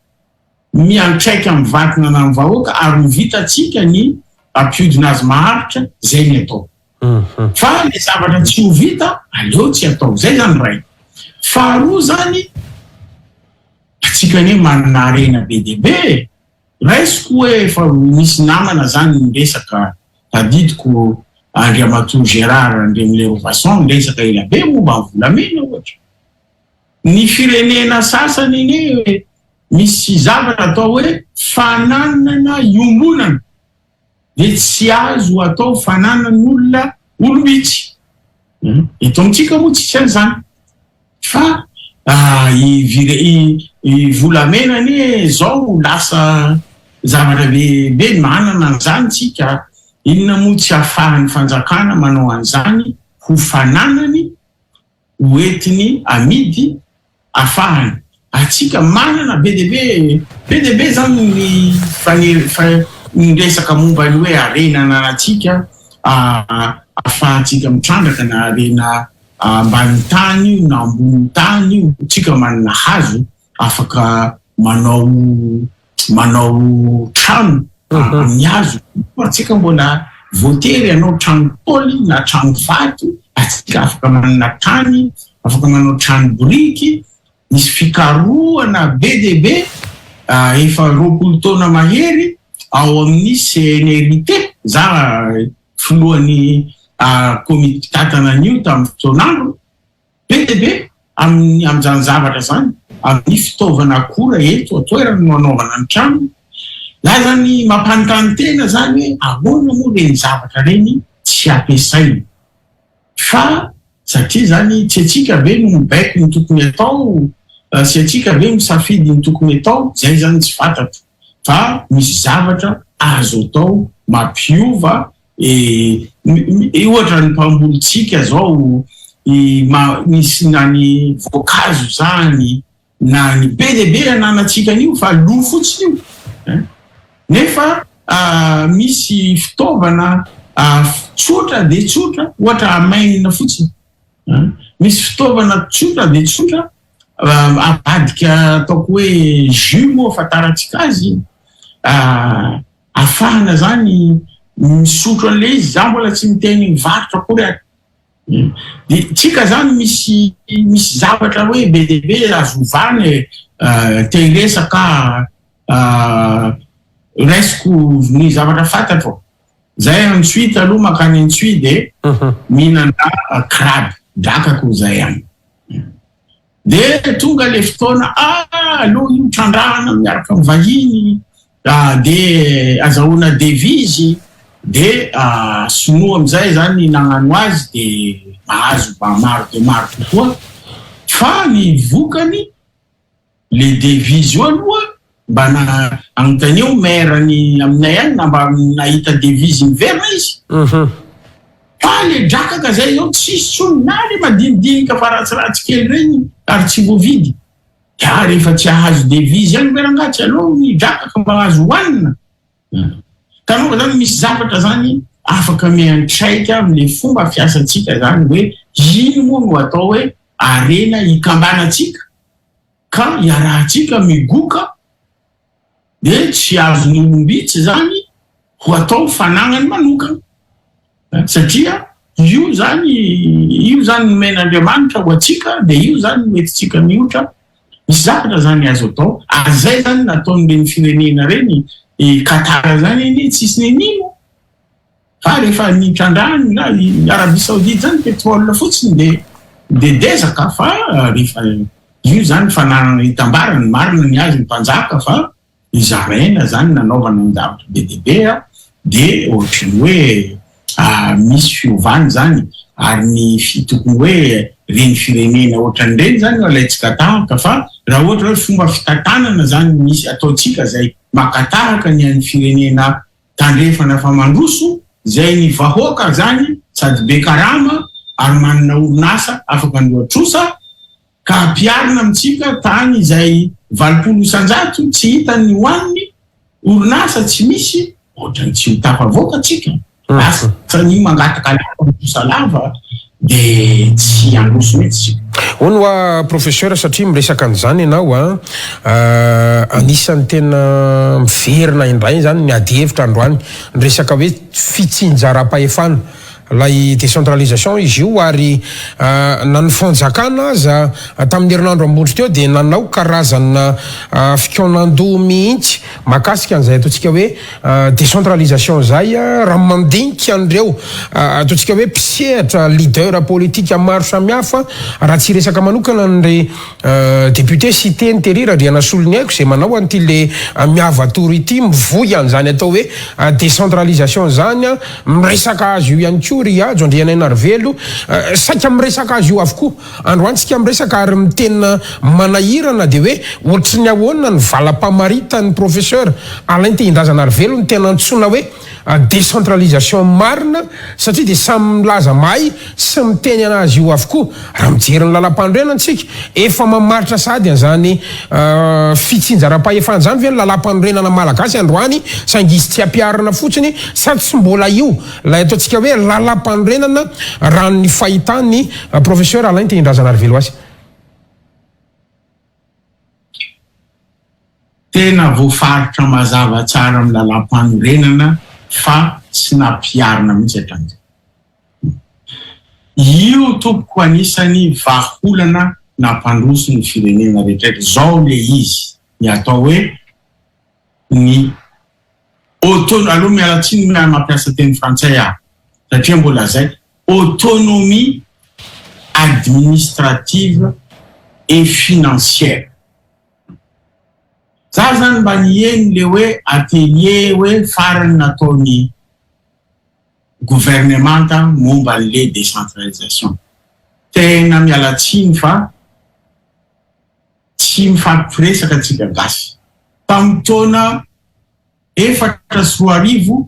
miantraika mivantana na amin'ny vahoaka ary ho vitantsika ny hampiodina azy maharitra, zay ny atao. Fa le zavatra tsy ho vita, aleo tsy atao. Zay zany ray. Faharoa zany, atsika anie manana harena be dia be e. Raisiko hoe efa misy namana zany niresaka, tadidiko Andriamatoa Gérard Andriamilerovason niresaka ela be momba ny volamena ohatra. Ny firenena sasany anie misy zavatra atao hoe fananana iombonana dia tsy azo atao fananan'olona olom-bitsy. Eto amintsika moa tsisy an'izany. Fa i volamena anie zao lasa zavatra be be manana an'izany tsika, inona moa tsy ahafahan'ny fanjakana manao an'izany ho fananany ho entiny amidy afahany atsika manana be dia be be dia be zany ny ny resaka momba ny hoe harena ananantsika afahantsika mitrandraka na harena ambany tany io na ambony tany io, tsika manana hazo afaka manao manao trano amin'ny hazo, fa tsika mbola voatery hanao trano paoly na trano vato, atsika afaka manana tany, afaka manao trano biriky. Misy fikarohana be dia be efa 20 taona mahery ao amin'ny CNRIT, za filohan'ny komity mpitantana an'io tamin'ny fotoan'andro. Be dia be amin'ny amin'izany zavatra izany, amin'ny fitaovana akora eto an-toerana no anaovana ny trano. Za zany mampanontany tena zany hoe ahoana moa ireny zavatra ireny tsy ampiasaina? Fa satria zany tsy antsika ve no mibaiko ny tokony atao, sy antsika ve misafidy ny tokony atao, zay zany tsy fantatro fa misy zavatra azo atao mampiova e, ohatra ny mpambolitsika zao misy na ny voankazo zany na ny be dia be ananantsika an'io fa lo fotsiny io nefa misy fitaovana tsotra dia tsotra, ohatra amainina fotsiny, misy fitaovana tsotra dia tsotra avadika ataoko hoe jus moa ahafantarantsika azy, ahafahana zany misotro an'ilay izy. Za mbola tsy miteny mivarotra akory aho. Dia tsika zany misy misy zavatra hoe be dia be azo ovana e, te hiresaka aho, raisiko ny zavatra fantatro. Zay Antsohihy aloha mankany Antsohihy dia mihinana crabe, drakako zay any. Dia tonga le fotoana, ah aleo io trandrahana miaraka amin'ny vahiny, dia azahoana devise, dia sinoa amin'izay zany nagnano azy dia mahazo mba maro dia maro kokoa, fa ny vokany le devise io aloha mba na anontanio maire ny aminay any na mba nahita devise miverina izy. Fa le drakaka zay zao tsisy tsony na le madinidinika fa ratsiratsy kely regny ary tsy voavidy. Ka rehefa tsy ahazo devise ihany ve rangaha tsy aleo ny drakaka mba azo hohanina. Hitanao zany misy zavatra zany afaka miantraika amle fomba fiasantsika zany hoe ino moa no atao hoe harena hikambanantsika ka iarahantsika migoka dia tsy azon'ny olom-bitsy izany ho atao fanagnany manokana satria io zany io zany nomen'Andriamanitra ho antsika dia io zany no entintsika miotra. Misy zavatra zany azo atao ary zay zany nataon'ireny firenena ireny, i Qatar zany anie tsisy nenino fa rehefa nitrandrahany na i Arabie Saoudite zany pétrole fotsiny dia dia dezaka fa rehefa io zany fananana itambarany, marina ny azy ny mpanjaka fa nizaraina zany nanaovana ny zavatra be dia be dia ohatry ny hoe misy fiovana zany ary ny tokony hoe reny firenena ohatran'ireny zany no alaintsika tahaka fa raha ohatra hoe fomba fitantanana zany misy ataontsika zay maka tahaka ny an'ny firenena tandrefana fa mandroso zay ny vahoaka zany sady be karama ary manana orinasa afaka andoa trosa ka ampiharina amintsika tany izay 80% tsy hita ny hohaniny, orinasa tsy misy, ohatrany tsy ho tafavoaka tsika, lasa ny mangataka lava mitrosa lava. De tsy handroso mihitsy isika. Hono hoa Professeur satria miresaka an'izany ianao an, anisan'ny tena miverina indray izany ny adihevitra androany ny resaka hoe fitsinjaram-pahefana, ilay décentralisation izy io ary na ny fanjakana aza tamin'ny herinandro ambondro teo dia nanao karazana fikaonandoha mihitsy mahakasika an'izay ataontsika hoe Décentralisation izay raha mandinika an'ireo ataontsika hoe mpisehatra, leader politika maro samihafa, raha tsy hiresaka manokana an'ry député Siteny Terry Randrianasoloniaiko izay manao an'ity le Miava Tour ity, mivoy an'izany atao hoe décentralisation izany, miresaka azy io ihany koa ry Hajo Andrianainarivelo, saika miresaka azy io avokoa. Androany tsika miresaka ary ny tena manahirana dia hoe ohatry ny ahoana ny valam-pamaritan'ny Professeur Alain Tehindrazanarivelo ny tena antsoina hoe décentralisation marina satria dia samy milaza mahay sy miteny anazy io avokoa. Raha mijery ny lalam-panorenana tsika, efa mamaritra sahady an'izany fitsinjaram-pahefana izany ve ny lalam-panorenana malagasy androany saingy izy tsy ampiharina fotsiny sa tsy mbola io ilay ataontsika hoe lalam-panorenana raha ny fahitan'ny Professeur Alain Tehindrazanarivelo azy. Tena voafaritra mazava tsara amin'ny lalàmpanorenana fa tsy nampiharina mihitsy hatramin'izay. Io tompoko anisany vahaolana nampandroso ny firenena rehetra izao le izy, ny atao hoe ny auto, aloha miala tsiny mampiasa teny frantsay aho satria mbola zay, autonomie administrative et financière. Za zany mba niheno le hoe atelier hoe farany nataony gouvernemanta momba anle décentralisation. Tena miala tsiny fa tsy mifampiresaka tsika gasy. Tamin'ny taona 2004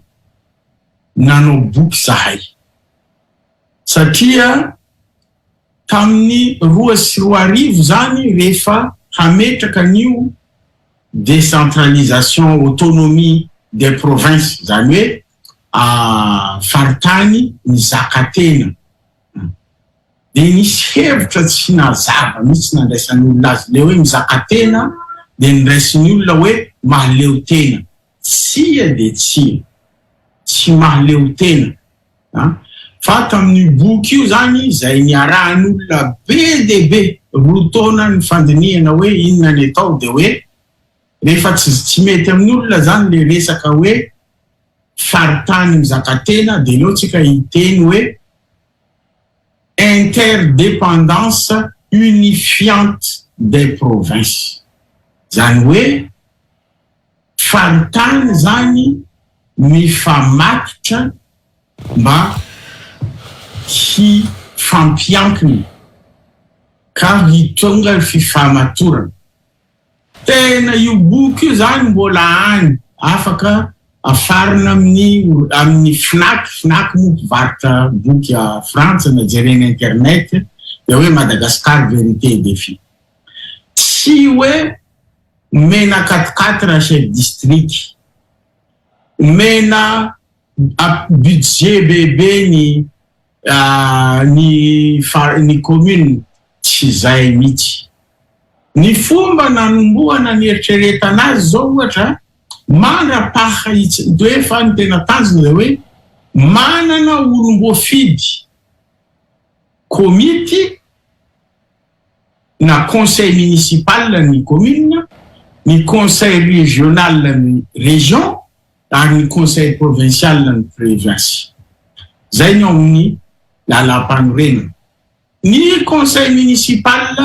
nanao boky zahay satria tamin'ny 2002 zany rehefa hametraka an'io décentralisation autonomie des provinces zany hoe faritany mizaka tena dia nisy hevitra tsy nazava mihitsy nandraisan'ny olona azy ilay hoe mizaka tena dia niraisin'ny olona hoe mahaleo tena tsia dia tsia tsy mahaleo tena an fa tamin'io boky io zany izay niarahan'olona be dia be roa taona ny fandinihana hoe inona ny atao dia hoe rehefa tsy tsy mety amin'ny olona zany le resaka hoe faritany mizaka tena dia aleo tsika hiteny hoe interdépendance unifiante des provinces. Izany hoe faritany izany mifamatotra mba hifampiankina ka hitonga fifamatorana. Tena io boky io zany mbola any, afaka afarina amin'ny amin'ny Fnac, Fnac moa mpivarotra boky a Frantsa na jerena internet dia hoe Madagascar vérité et défi. Tsy hoe omena quatre quatre chef district, omena budget bebe ny ny ny commune, tsy zay mitsy. Ny fomba nanombohana nieritreretana azy izao ohatra, mandra-paha hoe fa ny tena tanjona dia hoe manana olom-boafidy komity na conseil municipal ny commune, ny conseil régional ny région ary ny conseil provincial ny province. Izay ny ao amin'ny lalàmpanorenana. Ny conseil municipal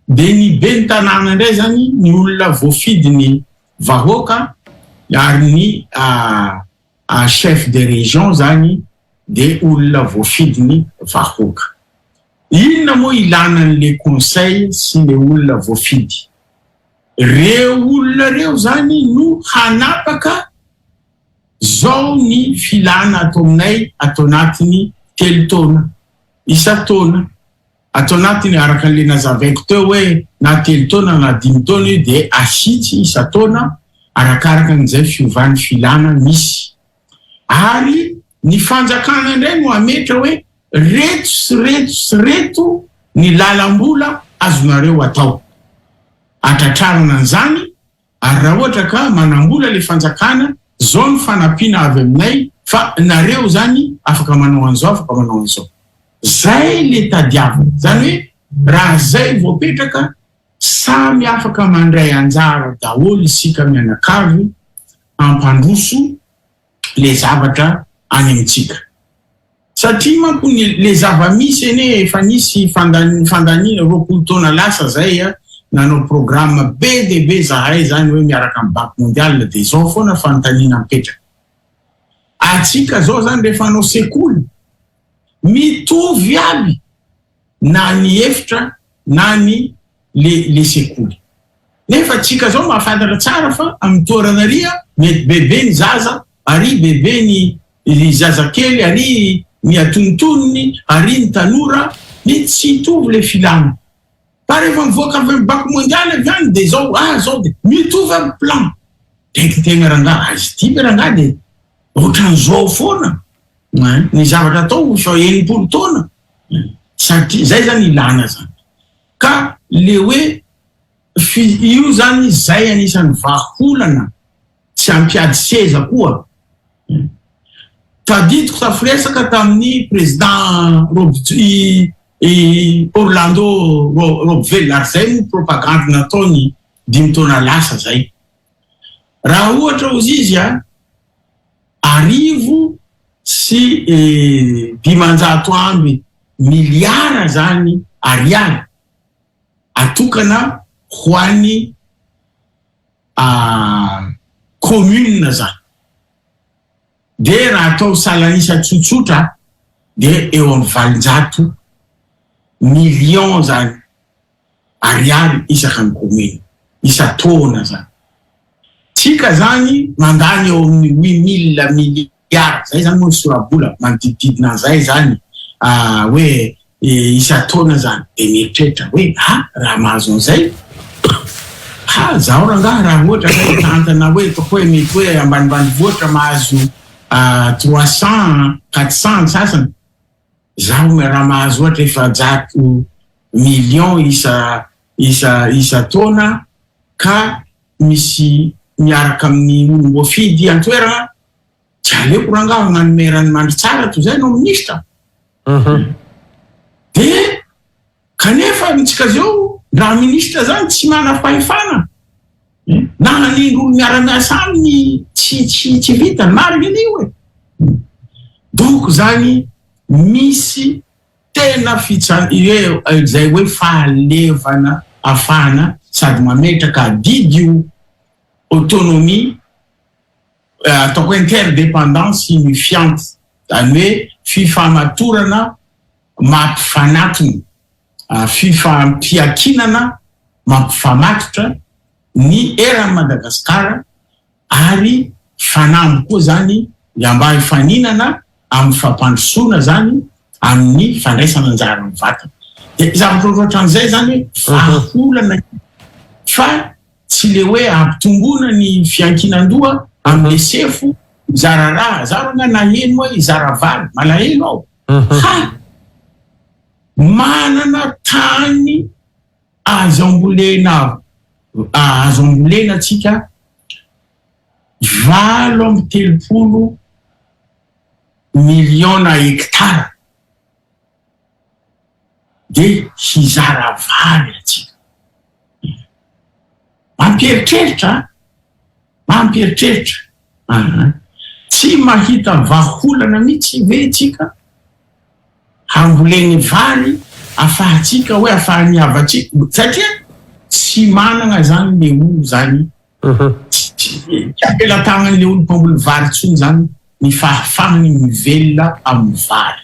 dia ny ben'ny tanàna indray zany ny olona voafidy ny vahoaka ary ny chef de région zany dia olona voafidy ny vahoaka. Inona moa ilana an'le conseil sy le olona voafidy? Reo olona reo zany no hanapaka zao ny filana ato aminay ato anatiny telo taona. Isan-taona, ato anatiny, araka an'ilay nazavaiko teo hoe na telo taona na dimy taona io dia ahitsy isan-taona arakaraka an'izay fiovan'ny filana misy. Ary ny fanjakana indray no hametra hoe reto sy reto sy reto ny lalam-bola azonareo atao atratrarana an'izany ary raha ohatra ka manam-bola le fanjakana zao ny fanampiana avy aminay fa nareo zany afaka manao an'izao afaka manao an'izao. Zay le tadiavina. Zany hoe raha zay voapetraka samy afaka mandray anjara daholo isika mianakavy hampandroso le zavatra any amintsika. Satria manko ny le zava-misy anie efa nisy fandaniana 20 taona lasa zay a, nanao programme be dia be zahay zany hoe miaraka amin'ny banque mondiale de zao foana fanontaniana mipetraka. Atsika zao zany rehefa hanao sekoly mitovy aby na ny efitra na ny le le sekoly. Nefa tsika zao mahafantatra tsara fa amin'ny toerana ary mety bebe ny zaza, ary bebe ny ny zazakely, ary ny atonontonony, ary ny tanora, mety tsy hitovy le filana. Fa rehefa mivoaka avy amin'ny banque mondiale avy any de zao, ah zao de mitovy aby plan. Gaigy tegna rangaha, aiza ity ve rangaha de ohatran'izao foana ny zavatra atao efa 60 taona. Satria zay zany ilana zany. Ka le hoe fi io zany zay anisan'ny vahaolana tsy hampiady seza koa. Tadidiko tafiresaka tamin'ny président Rob i i Orlando Robvel ary zay moa propagandy nataony 5 taona lasa zay. Raha ohatra ozy izy a 501 miliara zany ariary atokana ho an'ny commune zany. De raha atao salan'isa tsotsotra de eo amin'ny 800 millions zany ariary isaka ny commune isan-taona zany. Tsika zany mandany eo amin'ny 8000 milliards, zay zany moa ny sora-bola manodidididina an'izay zany hoe isan-taona zany. De mieritreritra hoe ah raha mahazo an'izay, ha zaho rangaha raha ohatra ka hitantana hoe ataoko hoe mety hoe ambanimbanivohitra mahazo 300, 400 ny sasany, zaho raha mahazo ohatra 400 millions isa isa isan-taona ka misy miaraka amin'ny olom-boafidy an-toerana, tsy aleoko rangaha hagnano maire an'i Mandritsara toy izay hanao minisitra. De kanefa amintsika zao raha minisitra zany tsy manam-pahefana na hanendry olo miara-miasa aminy tsy tsy tsy vitany, marina anie io e. Donc zany misy tena fitsa izay hoe fahalevana afahana sady mametraka adidy io autonomie ataoko hoe interdépendance unifiante, zany hoe fifamatorana mampifanatona, fifampiakinana mampifamatotra ny eran'i Madagasikara ary fanamby koa zany mba hifaninana amin'ny fampandrosoana zany amin'ny fandraisana anjara mivantana. Dia zavatra ohatrohatran'izay zany hoe vahaolana fa tsy le hoe ampitomboana ny fiankinan-doha amin'le sefo mizara raha. Za rangahy naheno hoe hizara vary, malahelo aho. Ha! Manana tany azo ambolena azo ambolena antsika 38 miliona hektara dia hizara vary antsika. Mampieritreritra, mampieritreritra. Tsy mahita vahaolana mihitsy ve tsika hamboleny vary afahantsika hoe afahan'ny havantsika, satria tsy manana zany le olo zany, tsy ampelatanan'le olo mpamboly vary intsony zany ny fahafahany mivelona amin'ny vary.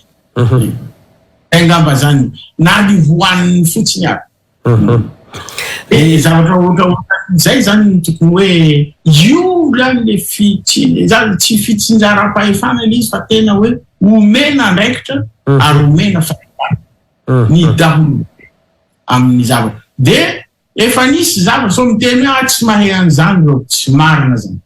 Zay angamba zany na ny hohaniny fotsiny ary. De zavatra ohatrohatran'izay zany no tokony hoe io zany le fitsi-, zany tsy fitsinjaram-pahefana le izy fa tena hoe omena andraikitra ary omena fahefana ny daholobe amin'ny zavatra. De efa nisy zavatra sao miteny hoe ah tsy mahay an'izany reo, tsy marina zany.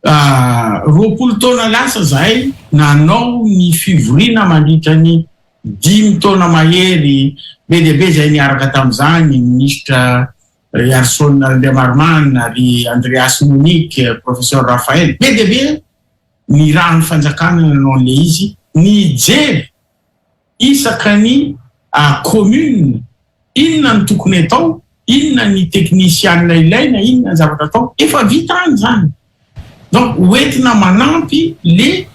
20 taona lasa zahay nanao ny fivoriana mandritra ny. Dimy taona mahery, be dia be izay niaraka tamin'izany, ny minisitra Riarison Randriamaromanana, ry Andreas Monique, Professeur Raphaël, be dia be ny rahan'ny fanjakana nanao an'ilay izy, nijery isaka ny commune inona no tokony atao, inona ny teknisianina ilaina, inona ny zavatra atao, efa vita any izany. Donc hoentina manampy le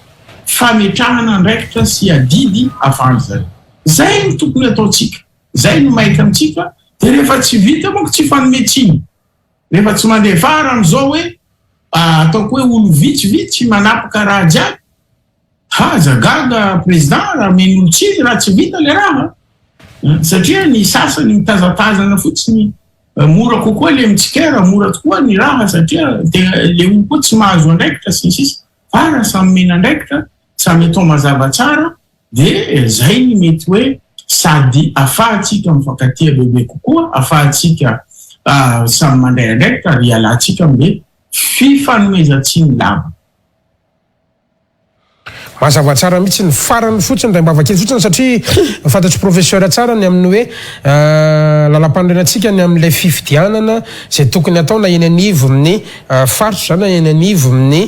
fametrahana andraikitra sy adidy afahan-dry zareo. Zay no tokony ataontsika, zay no maika amintsika, de rehefa tsy vita manko tsy hifanome tsiny. Rehefa tsy mandeha fara amin'izao hoe ataoko hoe olo vitsivitsy manapaka raha jiaby, Aza gaga président raha omen'olo tsiny raha tsy vita le raha satria ny sasany mitazatazana fotsiny mora kokoa le mitsikera mora tokoa ny raha satria tegna le olo koa tsy mahazo andraikitra sy ny sisa fa raha samy omena andraikitra samy atao mazava tsara de zay ny mety hoe sady afahantsika mifankatia bebe kokoa afahantsika samy mandray andraikitra ary ialantsika amle fifanomezan-tsiny lava. Mazava tsara mihitsy ny farany fotsiny raha mba kely fotsiny satria fantatry professeur tsara ny amin'ny hoe lalam-panorenantsika ny amin'ilay fifidianana izay tokony atao na eny anivon'ny faritra izany na eny anivon'ny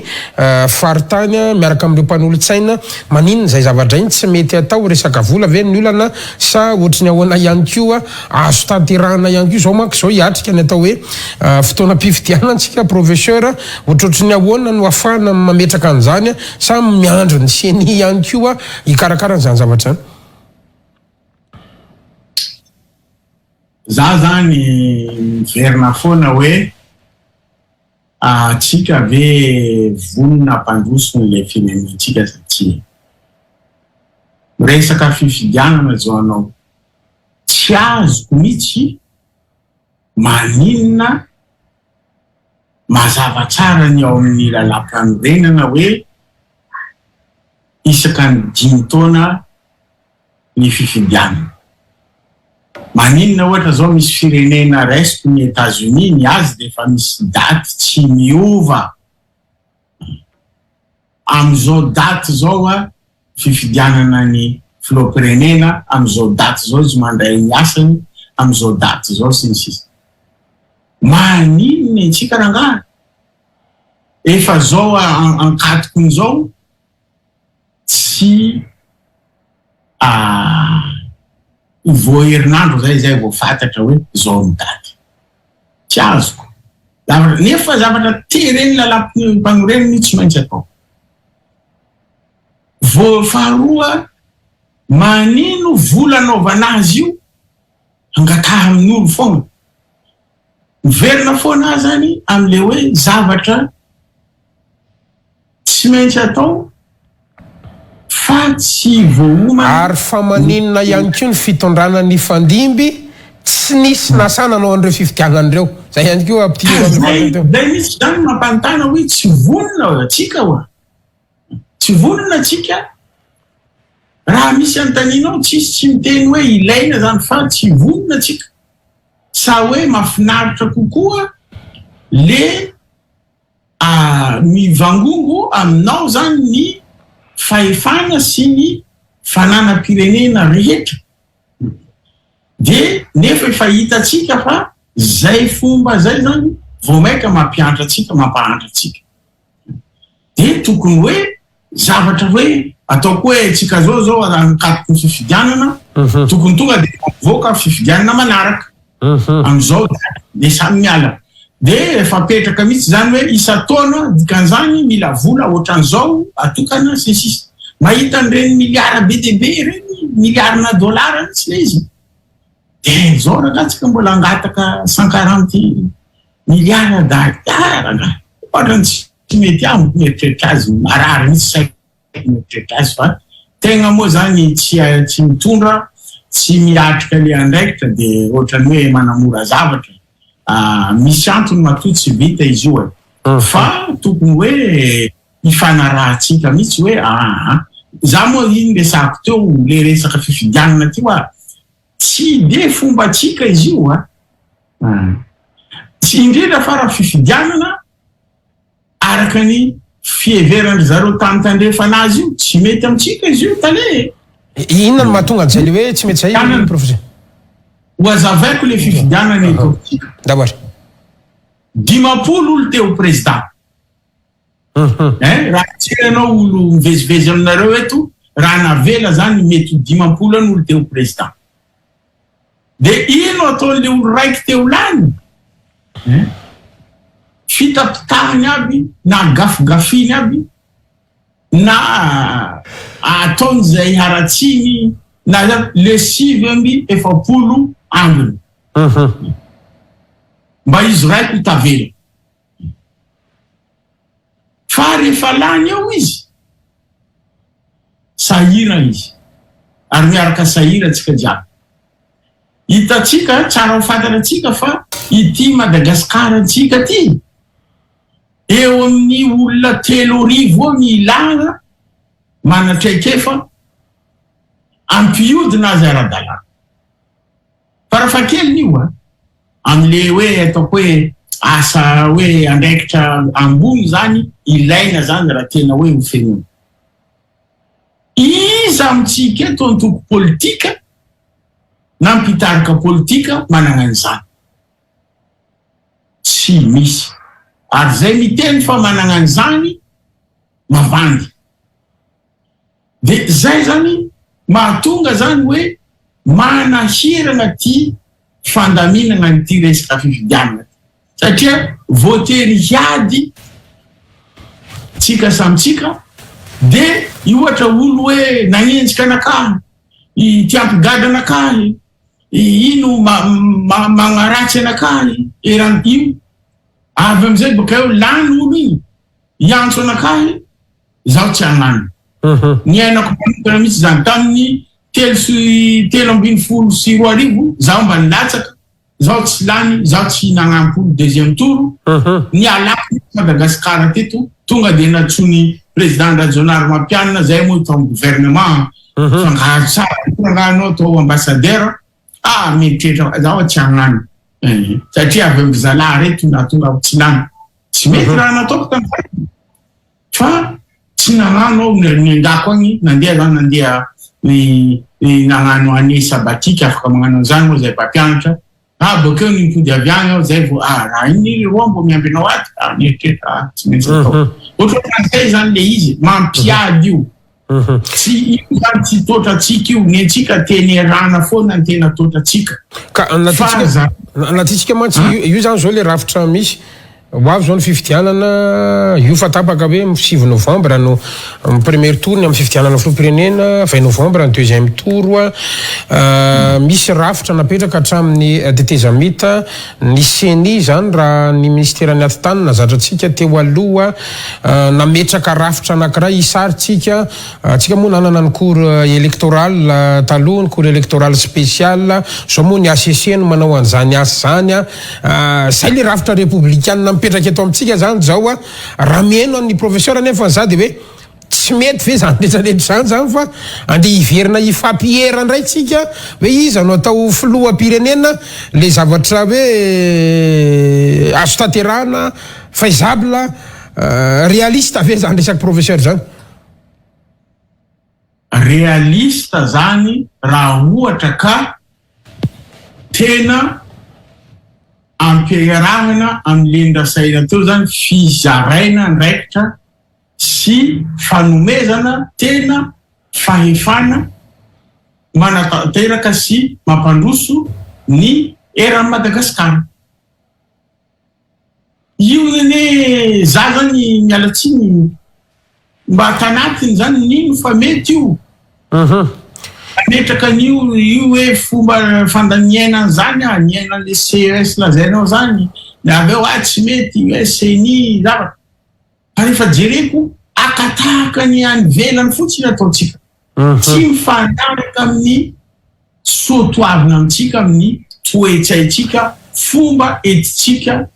faritany miaraka amin'ireo mpanolotsaina. Maninona izay zavatra iny tsy mety atao? Resaka vola ve ny olana sa ohatry ny ahoana ihany koa? Azo tanterahana ihany koa izao manko izao hiatrika ny atao hoe fotoanam-pifidianana tsika professeur. Ohatrohatry ny ahoana no afahana mametraka an'izany sa miandry ny ceni ihany koa hikarakara an'izany zavatra izany? Za zany miverina foana hoe atsika ve vonona hampandroso an'ilay firenentsika sa tsia? Miresaka fifidianana zao anao, tsy azoko mitsy maninona Mazava tsara ny ao amin'ny lalàmpanorenana hoe isaka ny dimy taona ny fifidianana. Maninona ohatra zao misy firenena raisiko ny Etats Unis ny azy dia efa misy daty tsy miova. Amin'izao daty izao fifidianana ny filoham-pirenena, amin'izao daty izao izy mandray ny asany, amin'izao daty izao sy ny sisa. Maninona antsika rangahy? Efa zao ankatokony izao tsy vao herinandro zay zay vao fantatra hoe zao ny daty. Tsy azoko. Zavatra, nefa zavatra teren'ny lalam-panorenana io tsy maintsy atao. Vao faharoa, manino vola anaovana azy io angataha amin'olo foagna. Miverina foana aho zany amle hoe zavatra tsy maintsy atao fa tsy voaomana. Ary fa maninona ihany koa ny fitondrana nifandimby tsy nisy nasahy nanao an'ireo fifidianana ireo. Zay ihany koa ampitihiko amin'ny farany teo. Zay mihitsy zany mampanontana hoe tsy vonona atsika oa. Tsy vonona atsika. Raha misy anontanianao tsisy tsy miteny hoe ilaina zany fa tsy vonona atsika. Sa hoe mafinaritra kokoa le mivangongo aminao zany ny fahefana sy ny fananam-pirenena rehetra. De nefa efa hitantsika fa zay fomba zay zany vao maika mampiantra antsika, mampahantra antsika. De tokony hoe zavatra hoe ataoko hoe tsika zao zao raha mikatoky ny fifidianana, tokony tonga de mivoaka fifidianana manaraka. Amizao de samy miala. De efa apetraka mihitsy zany hoe isan-taona dikan'izany mila vola ohatran'izao atokana sy ny sisa. Mahita an'ireny miliara be dia be ireny, miliarina dolara mihitsy ilay izy. De zao rangaha tsika mbola hangataka 140 miliara d'ariary rangaha. Ohatran'ny tsy mety amiko mieritreritra azy, marary mihitsy saiko. mieritreritra azy fa tegna moa zany tsy tsy mitondra tsy miatrika le andraikitra de ohatrany hoe manamora zavatra misy antony matoa tsy vita izy io e fa tokony hoe ifanarahantsika mihitsy hoe aa za moa iny resako teo le resaka fifidianana ty oa tsy de fombantsika izy io a tsy indrindra fa raha fifidianana Araka ny fiheveran-dry zareo tany tandrefana azy io, tsy mety amintsika izy io tale e! Inona no mahatonga an'izay le hoe tsy mety zay professeur? Ho azavaiko le fifidianana eto amintsika. D'accord. 50 olo te ho président. Hein, raha hijery anao olo mivezivezy aminareo eto, raha navela zany mety ho 50 any olo te ho président. De ino ataon'le olo raiky te ho lany? Hein? Fitapitahany aby na gafigafiny aby na ataony izay haratsiny na le 49 ambiny. Mba izy raiky ho tavela. Fa rehefa lany eo izy, sahirana izy. Ary miaraka sahira tsika jiaby. Hitantsika, tsara ho fantatratsika fa ity Madagascar antsika ty, eo amin'ny olona 3000 eo ny ilana manatraikefa ampiodina azy ara-dalàna. Farafahakeliny io an, amin'le hoe ataoko hoe asa hoe andraikitra ambony zany ilaina zany raha tena hoe ho fenoina. Iza amintsika eto antoko politika na mpitarika politika manana an'izany? Tsy misy. Ary zay miteny fa manana an'izany mavandy. De zay zany mahatonga zany hoe manahirana ty fandaminana an'ity resaka fifidianana ty. Satria voatery hiady tsika samy tsika de ohatra olo hoe nagnenjika anakahy, ty hampigadra anakahy, ino magnaratsy anakahy eran io, avy amizay baka eo lany olo igny hiantso anakahy Izaho tsy hagnano. Niainako manokana mihitsy izany. Tamin'ny telo sy 2013, izaho mba nilatsaka, izaho tsy lany, izaho tsy nagnampy olo deuxième tour. Nialako mihitsy Madagasikara teto, tonga dia nantsoin'ny président Rajaonarimampianina, zay moa tao amin'ny gouvernement, fangaro tsara, rangahy anao atao ambassadeur, ah mieritreritra, izaho tsy hagnano. Satria avy amin-dry zalahy reto nahatonga aho tsy lany. Tsy mety raha nataoko tamin'izay. Fa tsy nagnano aho nendako agny, nandeha za nandeha ny nagnano année sabbatique, afaka magnano an'izany moa zay mpampianatra, ah bokeo nimpody avy agny aho zay vao ah raha iny ry roa mbô miamby anao ato, ah nieritreritra ah tsy maintsy atao. Ohatrohatran'izay zany le izy, mampiady io. Tsy io zany tsy toetrantsika io, ny antsika teny erana foana ny tena toetrantsika. Ka Fa natiantsika mantsy io zany zao le rafitra misy. Ho avy izao ny fifidianana, io fa tapaka hoe 9 novembre no premier tour ny amin'ny fifidianana filoham-pirenena, 20 novembre ny deuxième tour. Misy rafitra napetraka hatramin'ny tetezamita, ny ceni izany raha ny minisiteran'ny atitany nahazatra antsika teo aloha nametraka rafitra anankiray hisarintsika, antsika moa nanana ny cour électorale taloha, ny cour électorale spéciale, izao moa ny HCC no manao an'izany asa izany. Zay le rafitra repoblikanina mipetraka eto amintsika zany zao a! Raha mihaino an'ny professeur nefa za de hoe tsy mety ve zany rehetra rehetra zany zany fa andeha hiverina hifampiera ndray tsika hoe iza no atao filoham-pirenena le zavatra hoe azo tanterahana faisable realiste ve zany resaky professeur zany? Realiste zany raha ohatra ka tena ampiarahana amin'le nirasaina teo zany fizaraina andraikitra sy fanomezana tena fahefana manatanteraka sy mampandroso ny eran'i Madagasikara. Io anie za zany miala tsiny mba tanatiny zany nino fa mety io. Nametraka an'io io hoe fomba fandaniaina an'izany ah, niaina an'le CES lazainao zany, de avy eo ah tsy mety hoe ceni zavatra. Fa rehefa jereko akatahaka ny any ivelany fotsiny ataontsika. Tsy mifanaraka amin'ny soatoavina amintsika, amin'ny toe-tsaintsika, fomba entintsika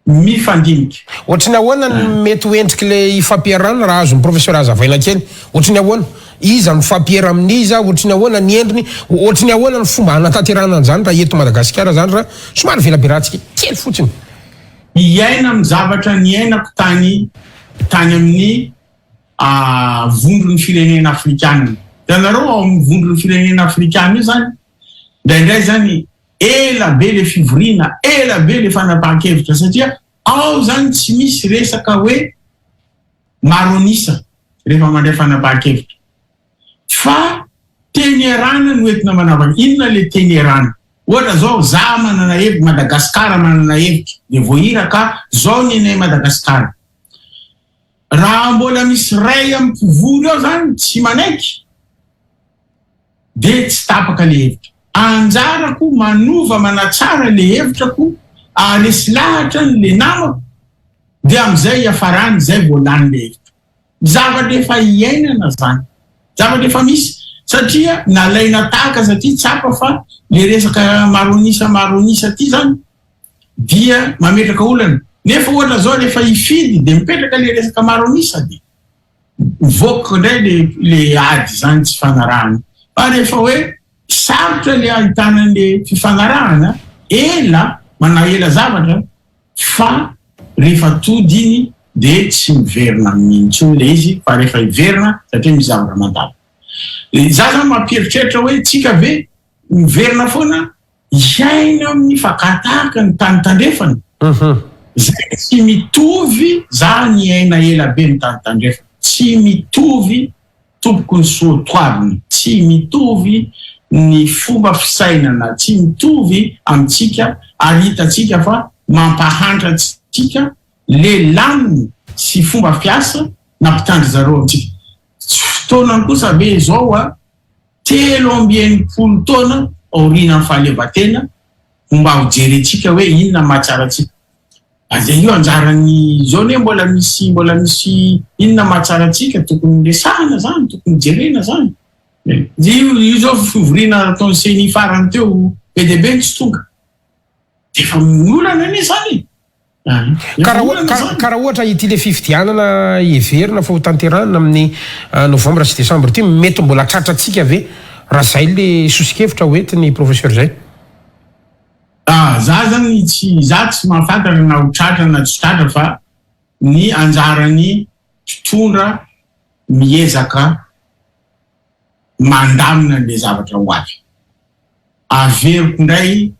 mifandinika. Ohatry ny ahoana ny mety ho endrik'ilay ifampiarahana raha azon'ny Professeur hazavaina kely? Ohatry ny ahoana? Iza mifampiera amin'iza? Ohatry ny ahoana ny endriny? Ohatry ny ahoana ny fomba hanatanterahana an'izany raha eto Madagasikara izany raha somary velabelarantsika kely fotsiny? Hiaina amin'ny zavatra niainako tany tany amin'ny vondron'ny firenena afrikanina. Hitanareo ao amin'ny vondron'ny firenena afrikana io zany, indraindray zany ela be le fivoriana, ela be le fanapahan-kevitra satria ao zany tsy misy resaka hoe maro an'isa rehefa mandray fanapahan-kevitra. Fa teny iarahana no entina manavaka. Inona le teny iarahana? Ohatra zao, za manana hevitra, Madagascar manana hevitra, de voahiraka zao ny anay Madagascar. Raha mbola misy ray amin'ny mpivory ao zany tsy manaiky de tsy tapaka le hevitra. Anjarako manova manatsara le hevitrako aharesy lahatra ny le namako de amizay iafarany zay vao lany le hevitra. Zavatra efa iainana zany. Zavatra efa misy satria nalaina tahaka satria tsapa fa le resaka maro an'isa maro an'isa ty zany dia mametraka olana. Nefa ohatra zao rehefa hifidy dia mipetraka le resaka maro an'isa dia mivoaka indray le le ady zany tsy fanarahana. Fa rehefa hoe sarotra le ahitana an'le fifanarahana, ela manahela zavatra fa rehefa tody iny dia tsy miverina amin'iny intsony le izy fa rehefa hiverina satria misy zavatra mandalo. Za zany mampieritreritra hoe tsika ve miverina foana Hiaina amin'ny fakatahaka ny tany tandrefana zay tsy mitovy za niaina ela be ny tany tandrefana tsy mitovy tompoko ny soatoavina tsy mitovy ny fomba fisainana tsy mitovy amintsika ary hitantsika fa mampahantra antsika le lamina sy fomba fiasa nampitandry zareo amintsika tsy fotoanany kosa ve izao a 63 taona aorianan'ny fahaleovantena no mba ho jerentsika hoe inona ny mahatsara antsika. Aza io anjaran'ny izao anie mbola misy mbola misy inona mahatsara antsika tokony resahana zany, tokony jerena zany. Io io zao fivoriana nataon'ny CENI farany teo be dia be ny tsy tonga. Dia efa olana anie zany e. Ka raha ohatra ity le fifidianana heverina fa ho tanterahina amin'ny novambra sy desambra ity, mety mbola tratrantsika ve raha zay le soso-kevitra ho entin'ny professeur zay? Ah, za zany tsy, za tsy mahafantatra na ho tratra na tsy tratra fa ny anjaran'ny mpitondra miezaka mandamina an'le zavatra ho avy. Averiko indray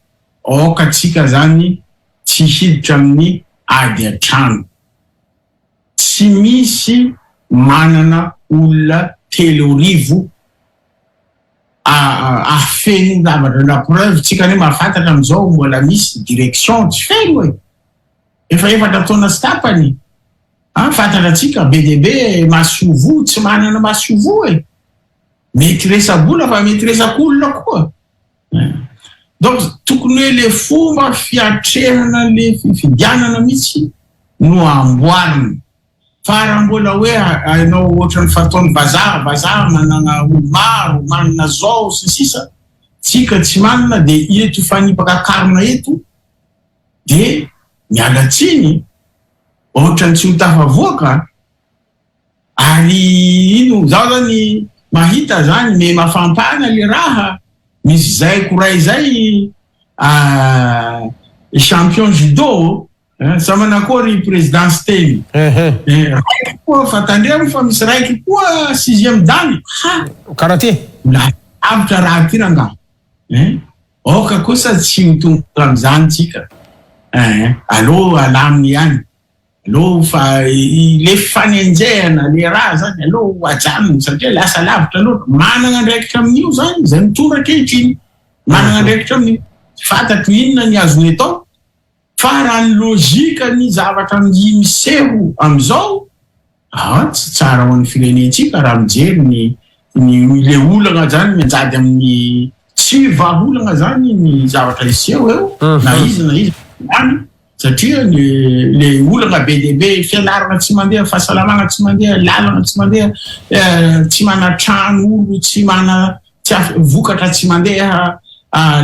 aoka tsika zany tsy hiditra amin'ny ady an-trano. Tsy misy manana olona 3000 ahafeno zavatra la preuve tsika anie mahafantatra amin'izao mbola misy direction tsy feno e! Efa efatra taona sy tapany an, fantatra tsika be dia be masoivoho tsy manana masoivoho e! Mety resa-bola fa mety resak'olona koa. Donc tokony hoe le fomba fiatrehana le fifidianana mihitsy no amboarina. Fa raha mbola hoe hainao ohatran'ny fataon'ny vazaha, vazaha manana olo maro, manana zao sy ny sisa, tsika tsy manana dia eto hifanipaka karona eto dia miala tsiny, ohatran'ny tsy ho tafavoaka. Ary ino, zaho zany mahita zany me mafampana le raha, misy zaiko ray zay champion judo, sa manakory président Siteny, raiky koa fa tandremo fa misy raiky koa sixième dan, ha! Karaté. Lavitra raha ty rangaha, aoka kosa tsy ho tonga amizany tsika, aleo alaminy ihany. Aleo fa le fanenjehana le raha zany aleo ajanony satria lasa lavitra loatra. Manana andraikitra amin'io zany izay mitondra ankehitriny. Manana andraikitra amin'io. Tsy fantatro inona ny azony atao fa raha ny logique ny zavatra miseho amin'izao ah tsy tsara ho an'ny firenentsika raha mijery ny ny le olana zany mianjady amin'ny tsy vahaolana zany ny zavatra hiseho eo na iza na iza any. Satria ny le olana be dia be, fianarana tsy mandeha, fahasalamana tsy mandeha, lalana tsy mandeha, tsy manan-trano olo, tsy mana tsy af- vokatra tsy mandeha,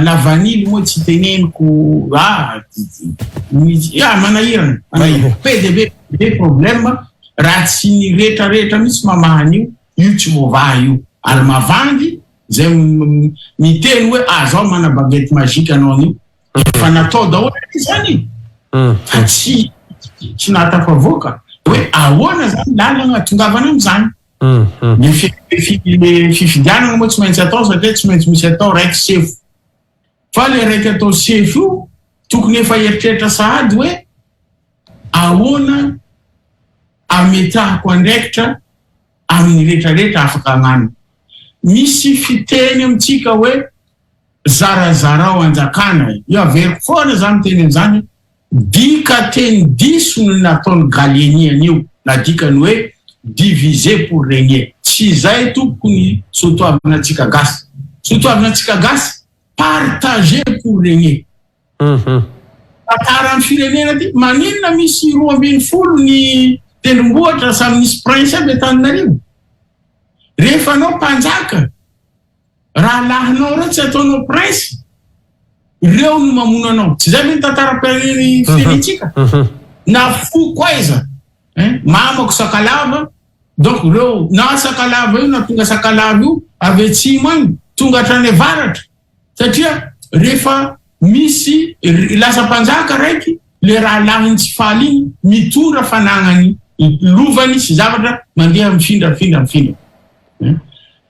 lavanily moa tsy teneniko, ah, ah manahirana, manahirana. Be dia be be problème raha tsy ny rehetra rehetra mihitsy mamaha an'io, io tsy voavaha io. Ary mavandy zay miteny hoe ah zaho mana baguette magique anao an'io. Efa natao daholo anie izany e! Fa tsy tsy nahatafavoaka. Hoe ahoana izany lalana atongavana amin'izany? Le le fifidianana moa tsy maintsy atao satria tsy maintsy misy atao raiky sefo. Fa le raiky atao sefo io tokony efa eritreritra sahady hoe ahoana ametrahako andraikitra amin'ny rehetrarehetra afaka hagnano. Misy fiteny amintsika hoe zarazarao anjakana e. Io averiko foana za miteny an'izany, dika teny diso no nataon'i Gallieni an'io, nadikany hoe diviser pour régner. Tsy izay tompoko ny soatoavina antsika gasy. Soatoavina antsika gasy, partager pour régner. Tantaran'ny firenena ty, maninona misy 12 ny tendrombohitra samy nisy prince aby Antananarivo? Rehefa anao mpanjaka, rahalahinao reo tsy ataonao prince, reo no mamono anao. Tsy zay ve ny tantaram-pirenentsika? Na foko aiza, mamako sakalava, donc reo na sakalava io na tonga sakalava io avy atsimo agny tonga hatrany avaratra. Satria rehefa misy lasa mpanjaka raiky le rahalahiny tsy faly iny mitondra fanagnany lovany sy zavatra mandeha mifindra mifindra mifindra.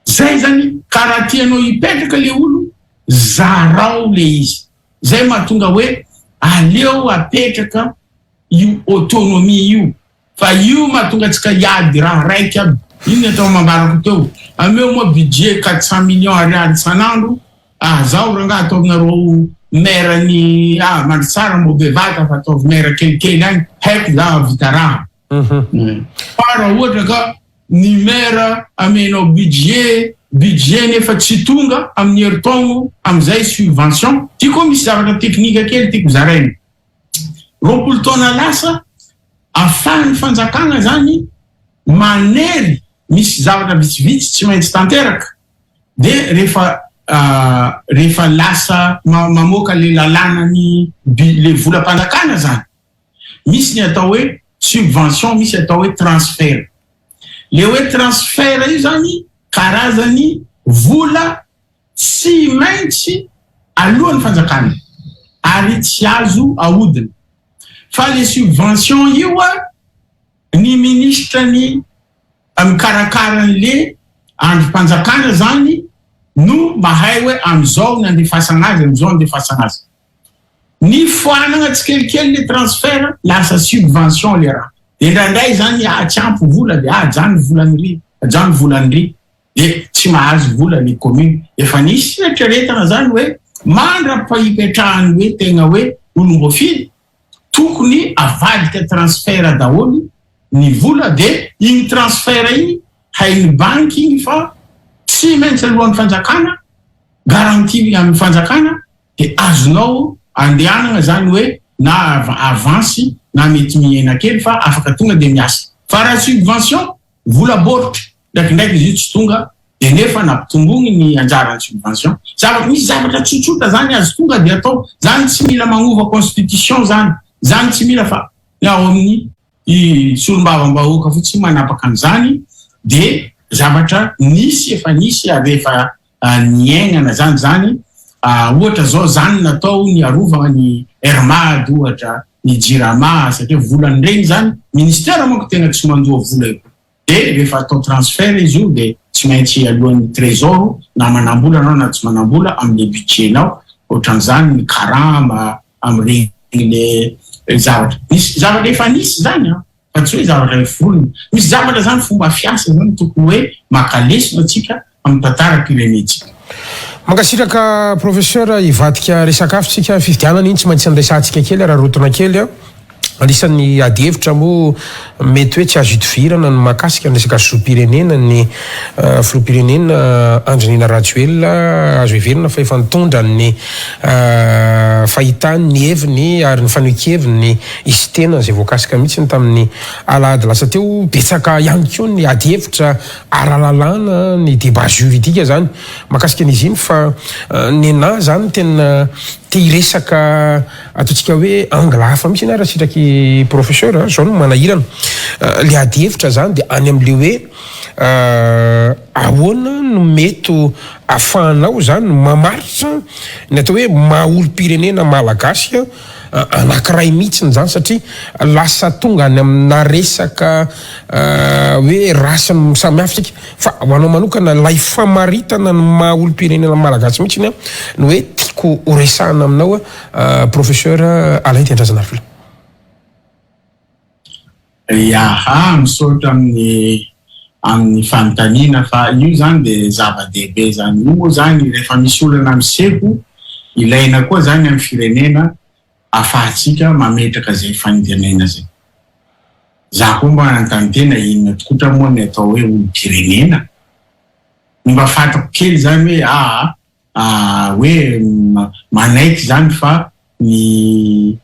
Zay zany ka raha tianao hipetraka le olo zarao le izy. Zay mahatonga hoe aleo apetraka io autonomie io. Fa io mahatonga antsika hiady raha raiky aby. Ino ny atao ambarako teo? Ameo moa budget 400 millions ariary isan'andro, ah zaho rangaha ataovinareo maire ny ah Mandritsara mbô bevata fa ataovy maire kelikely agny, haiko za hahavita raha. Fa raha ohatra ka ny maire amenao budget, budget nefa tsy tonga amin'ny heritaogno amizay subvention, ty koa misy zavatra teknika kely tiako zaraina. 20 taona lasa, afahan'ny fanjakana zany manery misy zavatra vitsivitsy tsy maintsy tanteraka de rehefa rehefa lasa mamoaka le lalàna ny le volam-panjakana zany misy ny atao hoe subvention misy atao hoe transfert le hoe transfert io zany karazany vola tsy maintsy alohan'ny fanjakana ary tsy azo ahodina fa le subvention io a ny ministra ny mikarakara an'le andrim-panjakana zany no mahay hoe am'izao ny andefasana azy am'izao andefasana azy ny foanana tsikelikely le transfert lasa subvention le raha de indraindray zany ah tsy ampy vola de ajano volany ajano volany ry de tsy mahazo vola le commune. Efa nisy fieritreretana zany hoe mandra-pahipetrahany hoe tegna hoe olom-boafidy tokony avadika transfert daholo ny vola de iny transfert iny hain'ny banky iny fa tsy maintsy alohan'ny fanjakana garantie amin'ny fanjakana de azonao andehanana zany hoe na avance na mety mihena kely fa afaka tonga de miasa. Fa raha subvention vola baoritra ndraikindraiky izy io tsy tonga de nefa nampitombogny ny anjaran'ny subvention. Zavatra misy zavatra tsotsotra zany azo tonga de atao zany, tsy mila magnova constitution zany zany tsy mila fa ny ao amin'ny solombavam-bahoaka fotsiny manapaka an'izany de zavatra nisy efa nisy ary efa niainana zany zany. Ohatra zao zany natao ny arovana ny Air Mad ohatra, ny Jirama, satria volan'ireny zany ministère manko tena tsy mandoa vola io de rehefa atao transfert izy io de tsy maintsy alohan'ny trésor na manambola anao na tsy manambola amin'le budget-nao. Ohatran'izany ny karama amin'ireny le zavatra misy zavatra efa nisy zany a fa tsy hoe zavatra eforona misy zavatra zany fomba fiasa zany tokony hoe maka lesona atsika amin'ny tantaram-pirenentsika. Mankasitraka professeur. Hivadika resakafo tsika fifidianana iny tsy maintsy andraisantsika kely raha rotona kely a anisan'ny ady hevitra moa mety hoe tsy azo itovirana ny mahakasika ny resaka zom-pirenena ny filoham-pirenena Andry Nirina Rajoelina azo heverina fa efa nitondra ny fahitany ny heviny ary ny fanohi-keviny izy tena izay voakasika mihitsy ny tamin'ny alahady lasa teo. Betsaka ihany koa ny ady hevitra ara-lalàna, ny débat juridique zany mahakasika an'izy iny fa ny anahy zany tena te hiresaka ataontsika hoe angle hafa mihitsy iny raha sitraky professeur zao no manahirana le ady hevitra zany de any am'le hoe ahoana no mety ahafahanao zany mamaritra ny atao hoe maha olom-pirenena malagasy. anankiray mihitsiny izany satria lasa tonga any amina resaka hoe race samy hafa isika fa ho anao manokana ilay famaritana ny maha olom-pirenena malagasy mihitsiny no hoe tiako ho resahana aminao Professeur Alain Tiandrazanarivelo. Yaha, misaotra amin'ny amin'ny fanontaniana fa io zany dia zava-dehibe zany. Io moa zany rehefa misy olana miseho, ilaina koa zany amin'ny firenena afahantsika mametraka izay fanidinena izay. Za koa mba nanontany tena inona tokotra moa ny atao hoe olom-pirenena? Ny mba fantako kely zany hoe aa hoe manaiky zany fa ny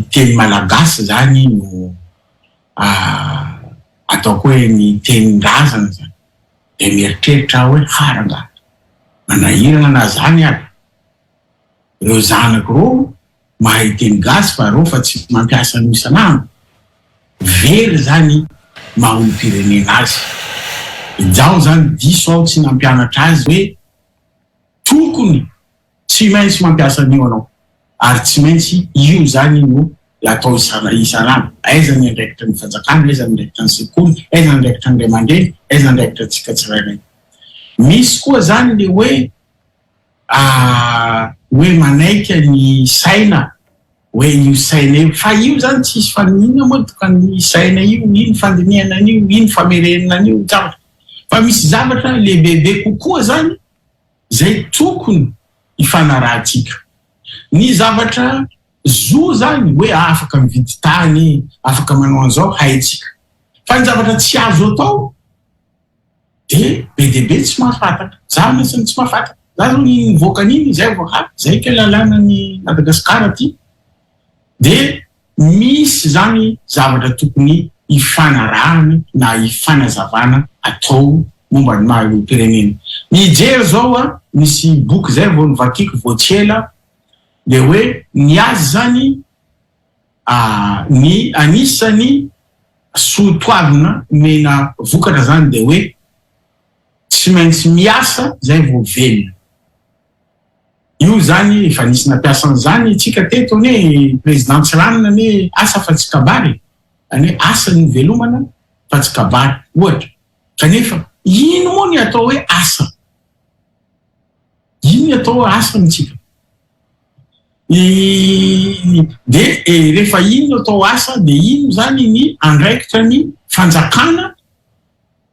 teny malagasy zany no ataoko hoe ny tenin-drazana zany. Dia mieritreritra aho hoe ha rangahy, manahirana na zany ary. Ireo zanako ireo mahay teny gasy fa ireo fa tsy mampiasa an'io isan'andro. Very zany maha olom-pirenena azy. Izaho zany diso aho tsy nampianatra azy hoe tokony tsy maintsy mampiasa an'io anao ary tsy maintsy io zany no atao isan'andro. Aiza ny andraikitra ny fanjakana, aiza ny andraikitra ny sekoly, aiza ny andraikitra ny ray aman-dreny, aiza ny andraikitra antsika tsirairay. Misy koa zany le hoe hoe manaika ny saina hoe io saina io fa io zany tsisy faninona moa tokony saina io, iny fandinihana an'io, iny famerenana an'io zavatra fa misy zavatra lehibebe kokoa zany zay tokony hifanarahantsika. Ny zavatra zo zany hoe afaka mividy tany, afaka manao an'izao haintsika fa ny zavatra tsy azo atao dia be dia be tsy mahafantatra. Za anisan'ny tsy mahafantatra. Za zao ny nivoaka an'iny izay vao ha zay kay lalàna ny Madagascar aty. Dia misy zany zavatra tokony hifanarahana na hifanazavana atao momba ny maha olom-pirenena. Mijery zao a, misy boky zay vao novakiko vao tsy ela dia hoe ny azy zany ny anisan'ny soa toavina omena vokatra zany dia hoe tsy maintsy miasa zay vao velona. Io zany efa nisy nampiasa an'izany tsika teto anie président Tsiranana anie asa fa tsy kabary e! Zany hoe asa no ivelomana fa tsy kabary ohatra. Kanefa ino moa ny atao hoe asa? Ino ny atao hoe asa amintsika? Dia rehefa iny no atao asa dia ino izany ny andraikitra ny fanjakana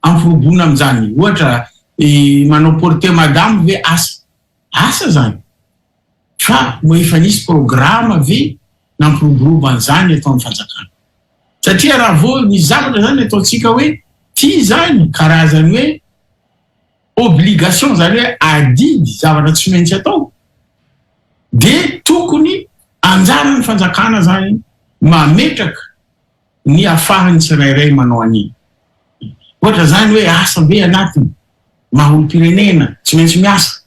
ampirobona amin'izany? Ohatra manao porter madame ve asa? Asa izany. Fa moa efa nisy programa ve nampiroborobo an'izany eto amin'ny fanjakana? Satria raha vao misy zavatra izany ataontsika hoe ity izany karazany hoe obligation izany hoe adidy, zavatra tsy maintsy atao, dia tokony anjaran'ny fanjakana izany mametraka ny afahan'ny tsirairay manao an'iny. Ohatra izany hoe asa be anatiny, maha olom-pirenena, tsy maintsy miasa,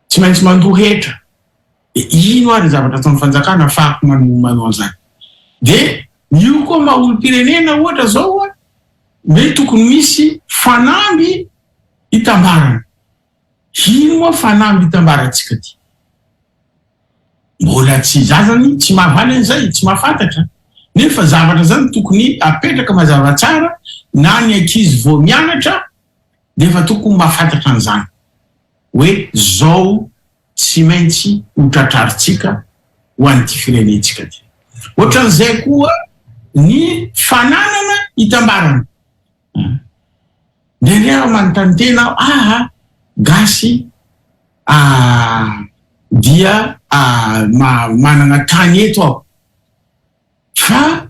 tsy maintsy mandoa hetra, dia ino ary ny zavatra ataon'ny fanjakana afahako manao an'izany? Dia io koa maha olom-pirenena ohatra izao hoe tokony misy fanamby hitambarana. Ino moa fanamby hitambarantsika ty? Mbola tsy za zany tsy mahavaly an'izay, tsy mahafantatra. Nefa zavatra zany tokony apetraka mazava tsara na ny ankizy vao mianatra dia efa tokony mahafantatra an'izany hoe zao tsy maintsy ho tratrarintsika ho an'ity firenentsika ty. Ohatran'izay koa ny fananana hitambarana. Indraindray aho manontany tena aho, aa gasy dia manana tany eto aho fa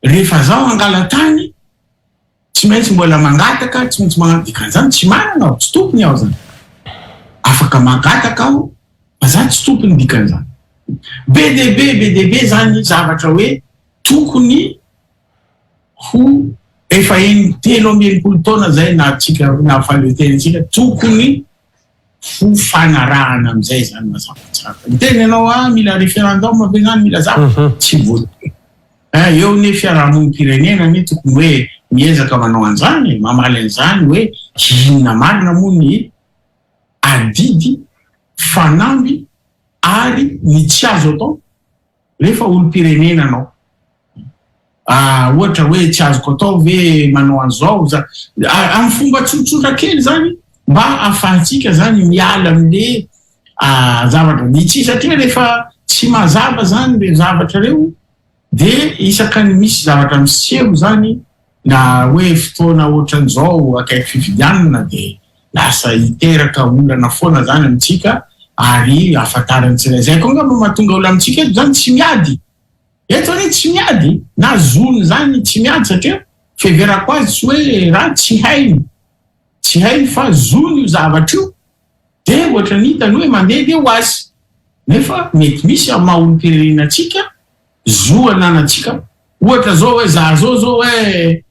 rehefa zaho hangala tany tsy maintsy mbola mangataka, tsy maintsy magnano, dikan'izany tsy manana aho, tsy tompony aho zany. Afaka mangataka aho fa za tsy tompony dikan'izany. Be dia be, be dia be zany zavatra hoe tokony ho efa eny 63 taona zay na tsika nahafaly antsika tokony ho fanarahana amizay zany mazava tsara. Miteny ianao ah mila référendum ve zany mila zavatra tsy voatery. Eh, eo ne fiarahamonim-pirenena anie tokony hoe miezaka manao an'izany e, mamaly an'izany hoe inona marina moa ny adidy, fanamby ary ny tsy azo atao. rehefa olom-pirenena anao. Ah, ohatra hoe tsy azoko atao ve manao an'izao za amin'ny fomba tsotsotra kely zany mba ahafahantsika zany miala amin'le zavatra mihitsy satria rehefa tsy mazava zany reo zavatra reo de isaka ny misy zavatra miseho zany na hoe fotoana ohatran'izao akaiky fifidianana de lasa hiteraka olana foana zany amintsika ary ahafantaran'ny tsirairay. Zay koa angamba mahatonga olona amintsika eto zany tsy miady. Eto anie tsy miady na zony zany tsy miady satria fiheverako azy tsy hoe raha tsy hainy, tsy hainy fa zony io zavatra io de ohatran'ny hitany hoe mandehandeha ho azy nefa mety misy amin'ny maha olom-pirenena antsika zo ananantsika ohatra zao hoe za zao zao hoe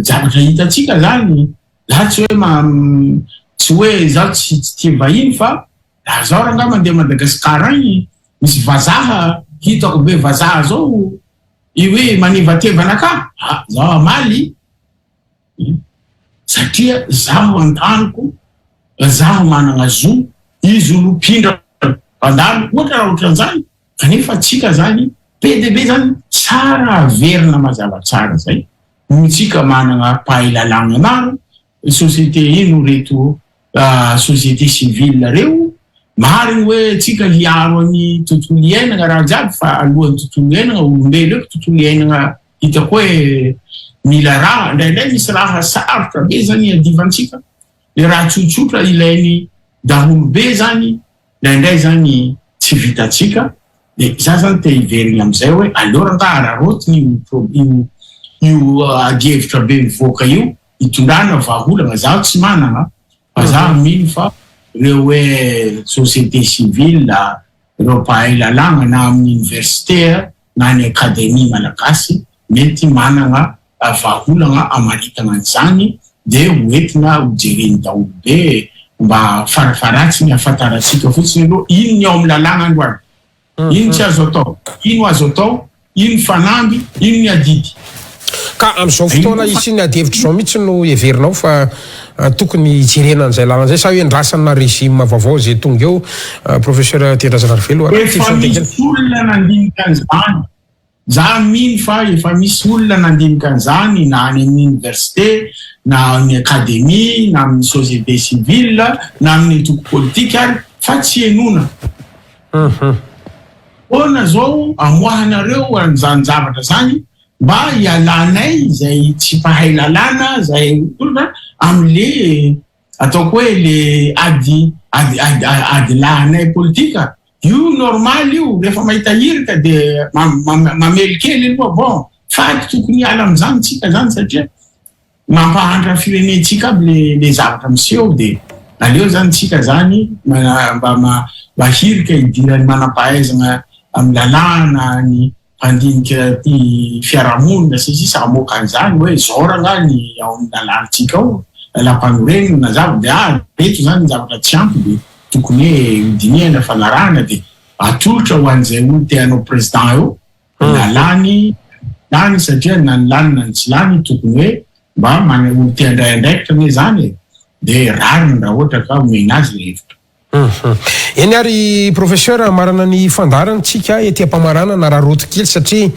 zavatra hitantsika zany za tsy hoe tsy hoe zaho tsy tia vahiny fa raha zaho rangahy mandeha Madagascar any misy vazaha hitako be vazaha zao i hoe manevateva anakahy ah zaho hamaly satria zaho an-taniko zaho manana zo izy olo mpindra mpandalo ohatra raha ohatran'izany kanefa tsika zany be dia be zany tsara averina mazava tsara zay noho tsika manana mpahay lalàna maro société ino reto société civile reo mariny hoe tsika hiaro ny tontolo iainana raha jiaby fa alohan'ny tontolo iainana olombelo eky tontolo iainana hitako hoe mila raha indraindray misy raha sarotra be zany iadivantsika le raha tsotsotra ilainy daholo be zany indraindray zany tsy vitatsika de za zany te hiverina amizay hoe aleo rangahy araraotiny io io adihevitra be mivoaka io hitondrana vahaolana zaho tsy manana fa zaho mino fa reo hoe société civile reo mpahay lalàna na amin'ny université na ny akademia malagasy mety manana vahaolana amaritana an'izany de hoentina hojereny daholo be mba farafaharatsiny ahafantarantsika fotsiny aloha ino ny ao amin'ny lalàna androany ino tsy azo atao ino azo atao ino fanamby ino ny adidy. Ka amin'izao fotoana hisian'ny adihevitra izao mihitsy no heverinao fa tokony hijerena an'izay lalana izay sa hoe andrasana régime vaovao izay tonga eo Professeur Tendrazanarivelo? Efa misy olona nandinika an'izany. Za mino fa efa misy olona nandinika an'izany na any amin'ny université na amin'ny académie na amin'ny société civile na amin'ny antoko politika ary fa tsy henoina. Ahoana zao amoahanareo an'izany zavatra zany mba hialanay izay tsy mpahay lalàna zay olona am'le ataoko hoe le ady ady ady ady lahanay politika io normal io rehefa mahita hirika de mamely kely aloha bon fa tokony hiala am'izany tsika zany satria mampahantra firenentsika aby le le zavatra miseho de aleo zany tsika zany mba mba hirika idirany manam-pahaizana amin'ny lalàna ny mpandinika ty fiarahamonina sy sisa amoaka an'izany hoe zao rangahy ny ao amin'ny lalàntsika ao lalàm-panorenana na zava de ah reto zany ny zavatra tsy ampy de tokony hoe hodinihana fanarahana de atolotra ho an'izay olo te hanao président eo na lany lany satria na ny lany na ny tsy lany tokony hoe mba mana olo te handray andraikitra anie zany e de rariny raha ohatra ka omena azy le hevitra. Eny ary professeur, marana ny fandaharana tsika ety am-pamaranana raha roto kely satria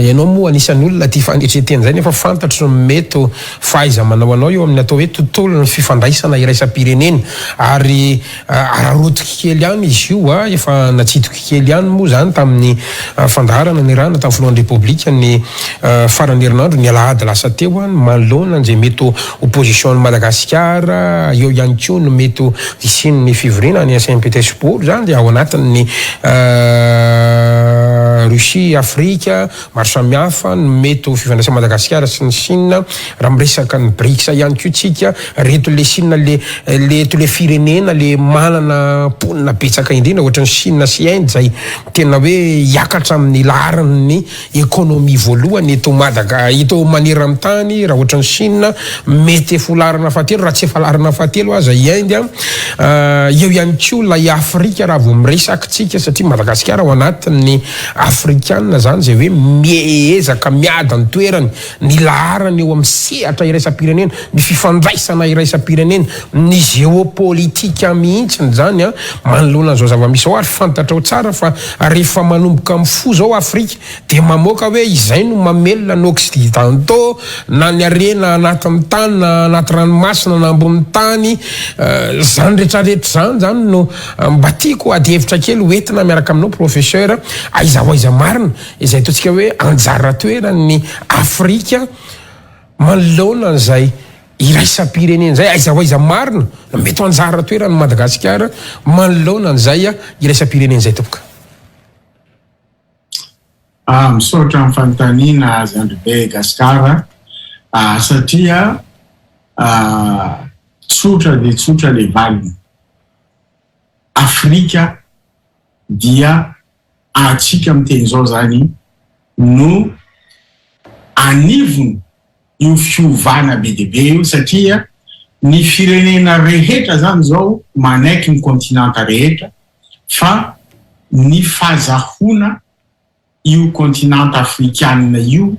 ianao moa anisan'ny olona tia fanetren-tena izay nefa fantatro ny mety fahaiza manao anao eo amin'ny atao hoe tontolon'ny fifandraisana iraisam-pirenena ary araraotiko kely ihany izy io a, efa natsidiko kely ihany moa izany tamin'ny fandaharana niarahana tamin'ny filohan'ny Repoblika ny faran'ny herinandro, ny alahady lasa teo, ny manoloana izay mety ho position-n'i Madagasikara, eo ihany koa ny mety ho hisian'ny fivoriana any Saint Petersbourg izany dia ao anatin'ny Russie, Afrika, maro samihafa ny mety ho fifandraisan'i Madagasikara sy ny Chine, raha miresaka ny Brics ihany koa tsika, reto le Chine le reto le firenena le manana mponina betsaka indrindra ohatran'i Chine sy Inde izay tena hoe hiakatra amin'ny laharan'ny économie voalohany eto Madaga eto maneran-tany raha ohatran'i Chine mety efa ho laharana fahatelo raha tsy efa laharana fahatelo aza i Inde an, eo ihany koa ilay Afrika raha vao miresaka tsika satria Madagasikara ao anatin'ny. afrikana izany izay hoe miezaka miady ny toerany, ny laharany eo amin'ny sehatra iraisam-pirenena, ny fifandraisana iraisam-pirenena, ny géopolitique mihitsy izany manoloana an'izao zava-misy izao ary fantatrao tsara fa rehefa manomboka mifoha izao Afrika dia mamoaka hoe izay no mamelona ny occidentaux na ny harena anatin'ny tany na anaty ranomasina na ambony tany, izany retraretra izany izany no mba tiako adihevitra kely ho entina miaraka aminao Professeur, aiza ho aiza marina izay ataontsika hoe anjara toeran'ny Afrika manoloana an'izay iraisam-pirenena izay, aiza ho aiza marina no mety ho anjara toeran'i Madagasikara manoloana an'izay iraisam-pirenena izay tompoko? Ah, misaotra amin'ny fanontaniana Zandribe Gascar ah, satria ah, tsotra dia tsotra le valiny. Afrika dia antsika miteny izao zany no anivony io fiovana be dia be io satria ny firenena rehetra zany izao manaiky ny kontinanta rehetra fa ny fazahoana io kontinanta afrikanina io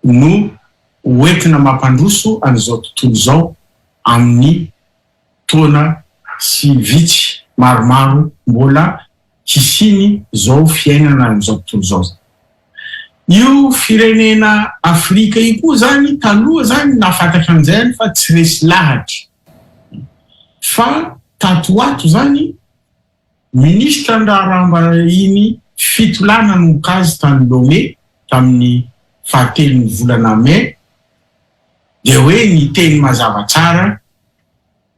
no hoentina mampandroso an'izao tontolo izao amin'ny taona sy vitsy maromaro mbola hisiany zao fiainana amin'izao tontolo izao zany. Io firenena Afrika io koa zany taloha zany nahafantatra an'izay any fa tsy resy lahatra fa tato ho ato zany minisitra ny raharaham-bahiny fitolàna nanomboka azy tany Lomé tamin'ny fahatelon'ny volana mai dia hoe niteny mazava tsara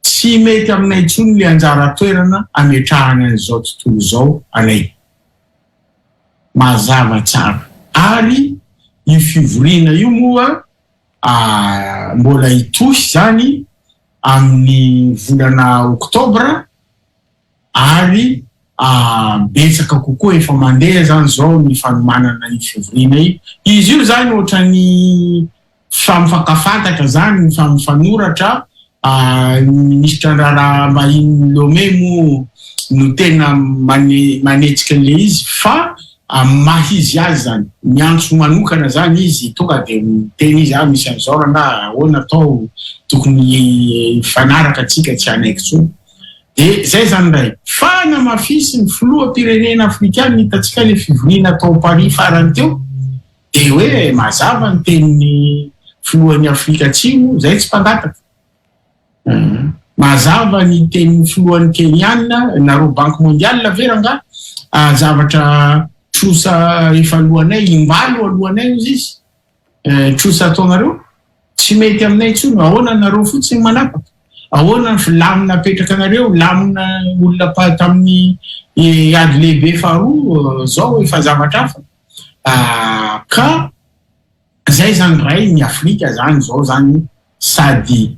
Tsy mety aminay intsony le anjara toerana ametrahany an'izao tontolo izao anay. Mazava tsara. Ary io fivoriana io moa mbola hitohy izany amin'ny volana oktobra ary betsaka kokoa efa mandeha izany izao ny fanomanana io fivoriana io. Izy io izany ohatran'ny Mifankafantatra zany, mifanofanoratra, ny minisitra ny raharaham-bahiny Lomé moa no tena manetsika an'ilay izy fa amin'ny maha izy azy zany, miantso manokana zany izy, tonga dia miteny izy ah misy an'izao rangaha, ahoana atao, tokony hifanaraka tsika tsy hanaiky intsony. Dia zay zany indray. Fa namafisin'ny filoham-pirenena afrikana, hitantsika ilay fivoriana tao Paris farany teo, Dia hoe mazava ny tenin'ny filohan'i Afrika Atsimo, izay tsy mpangataka. Mazava ny tenin'ny filohan'ny Kenyana, nareo Banque Mondiale ve rangaha? Zavatra trosa efa alohanay, imbalo alohanay hozy izy, trosa ataonareo, tsy mety aminay intsony, ahoana nareo fotsiny manapaka? Ahoana ny lamina apetraka anareo, lamina olona tamin'ny ady lehibe faharoa, zao efa zavatra hafa. Ka zay zany ray ny Afrika zany zao zany sady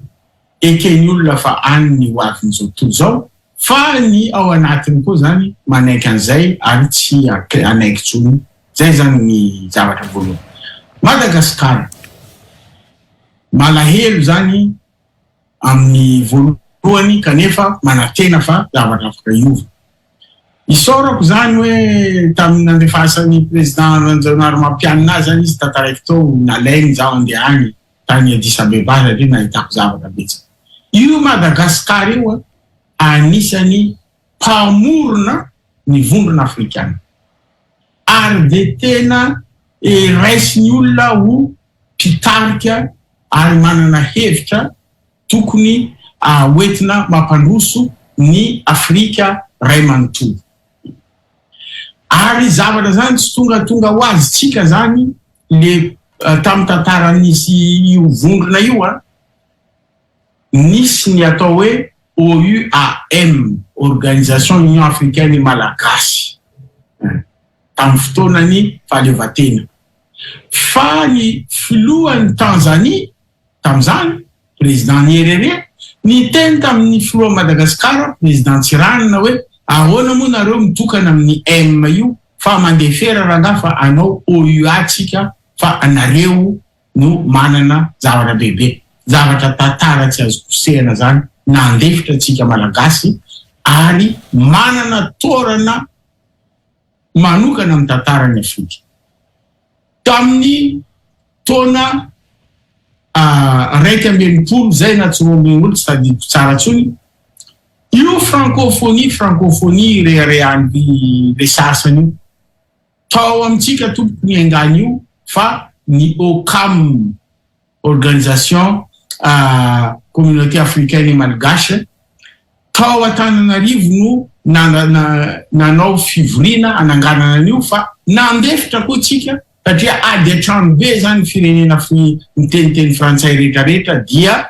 eken'ny olona fa any ny ho avin'izao tontolo izao fa ny ao anatiny koa zany manaiky an'izay ary tsy hanaiky intsony zay zany ny zavatra voalohany. Madagascar malahelo zany amin'ny voalohany kanefa manantena fa zavatra afaka hiova. Isaorako izany hoe tamin'ny nandefasan'ny Président Rajaonarimampianina ahy izany izy tantaraiko tao nalainy izaho handeha any tany Addis Abeba satria nahitako zavatra betsaka. Io Madagascar io anisan'ny mpamorona ny vondrona afrikana ary dia tena raisin'ny olona ho mpitarika ary manana hevitra tokony hoentina mampandroso ny Afrika ray manontolo. Ary zavatra zany tsy tongatonga ho azy tsika zany le tamin'ny tantara nisy io vondrona io a, nisy ny atao hoe OUAM, Organisation Union Africaine Malagasy, tamin'ny fotoanany fahaleovantena. Fa ny filohan'i Tanzanie tamin'izany, Président Nyerere, niteny tamin'ny filohan'i Madagasikara, Président Tsiranana hoe ahoana moa nareo mitokana amin'ny M io fa mandefera rangaha fa anao OUA tsika fa nareo no manana zavatra bebe, zavatra tantara tsy azo kosehana zany, nandefitra tsika Malagasy ary manana toerana. manokana amin'ny tantaran'i Afrika. Tamin'ny taona 61 izay na tsy 62 tsy tadidiko tsara intsony, io francophonie francophonie ireharehan'ny le sasany io, tao amintsika tompoko niaingàna io fa ny OCAM, Organisation Communauté Africaine et Malgache, tao Antananarivo no nanao fivoriana hananganana an'io fa nandefitra koa tsika satria ady an-trano be zany firenena miteniteny frantsay rehetra rehetra dia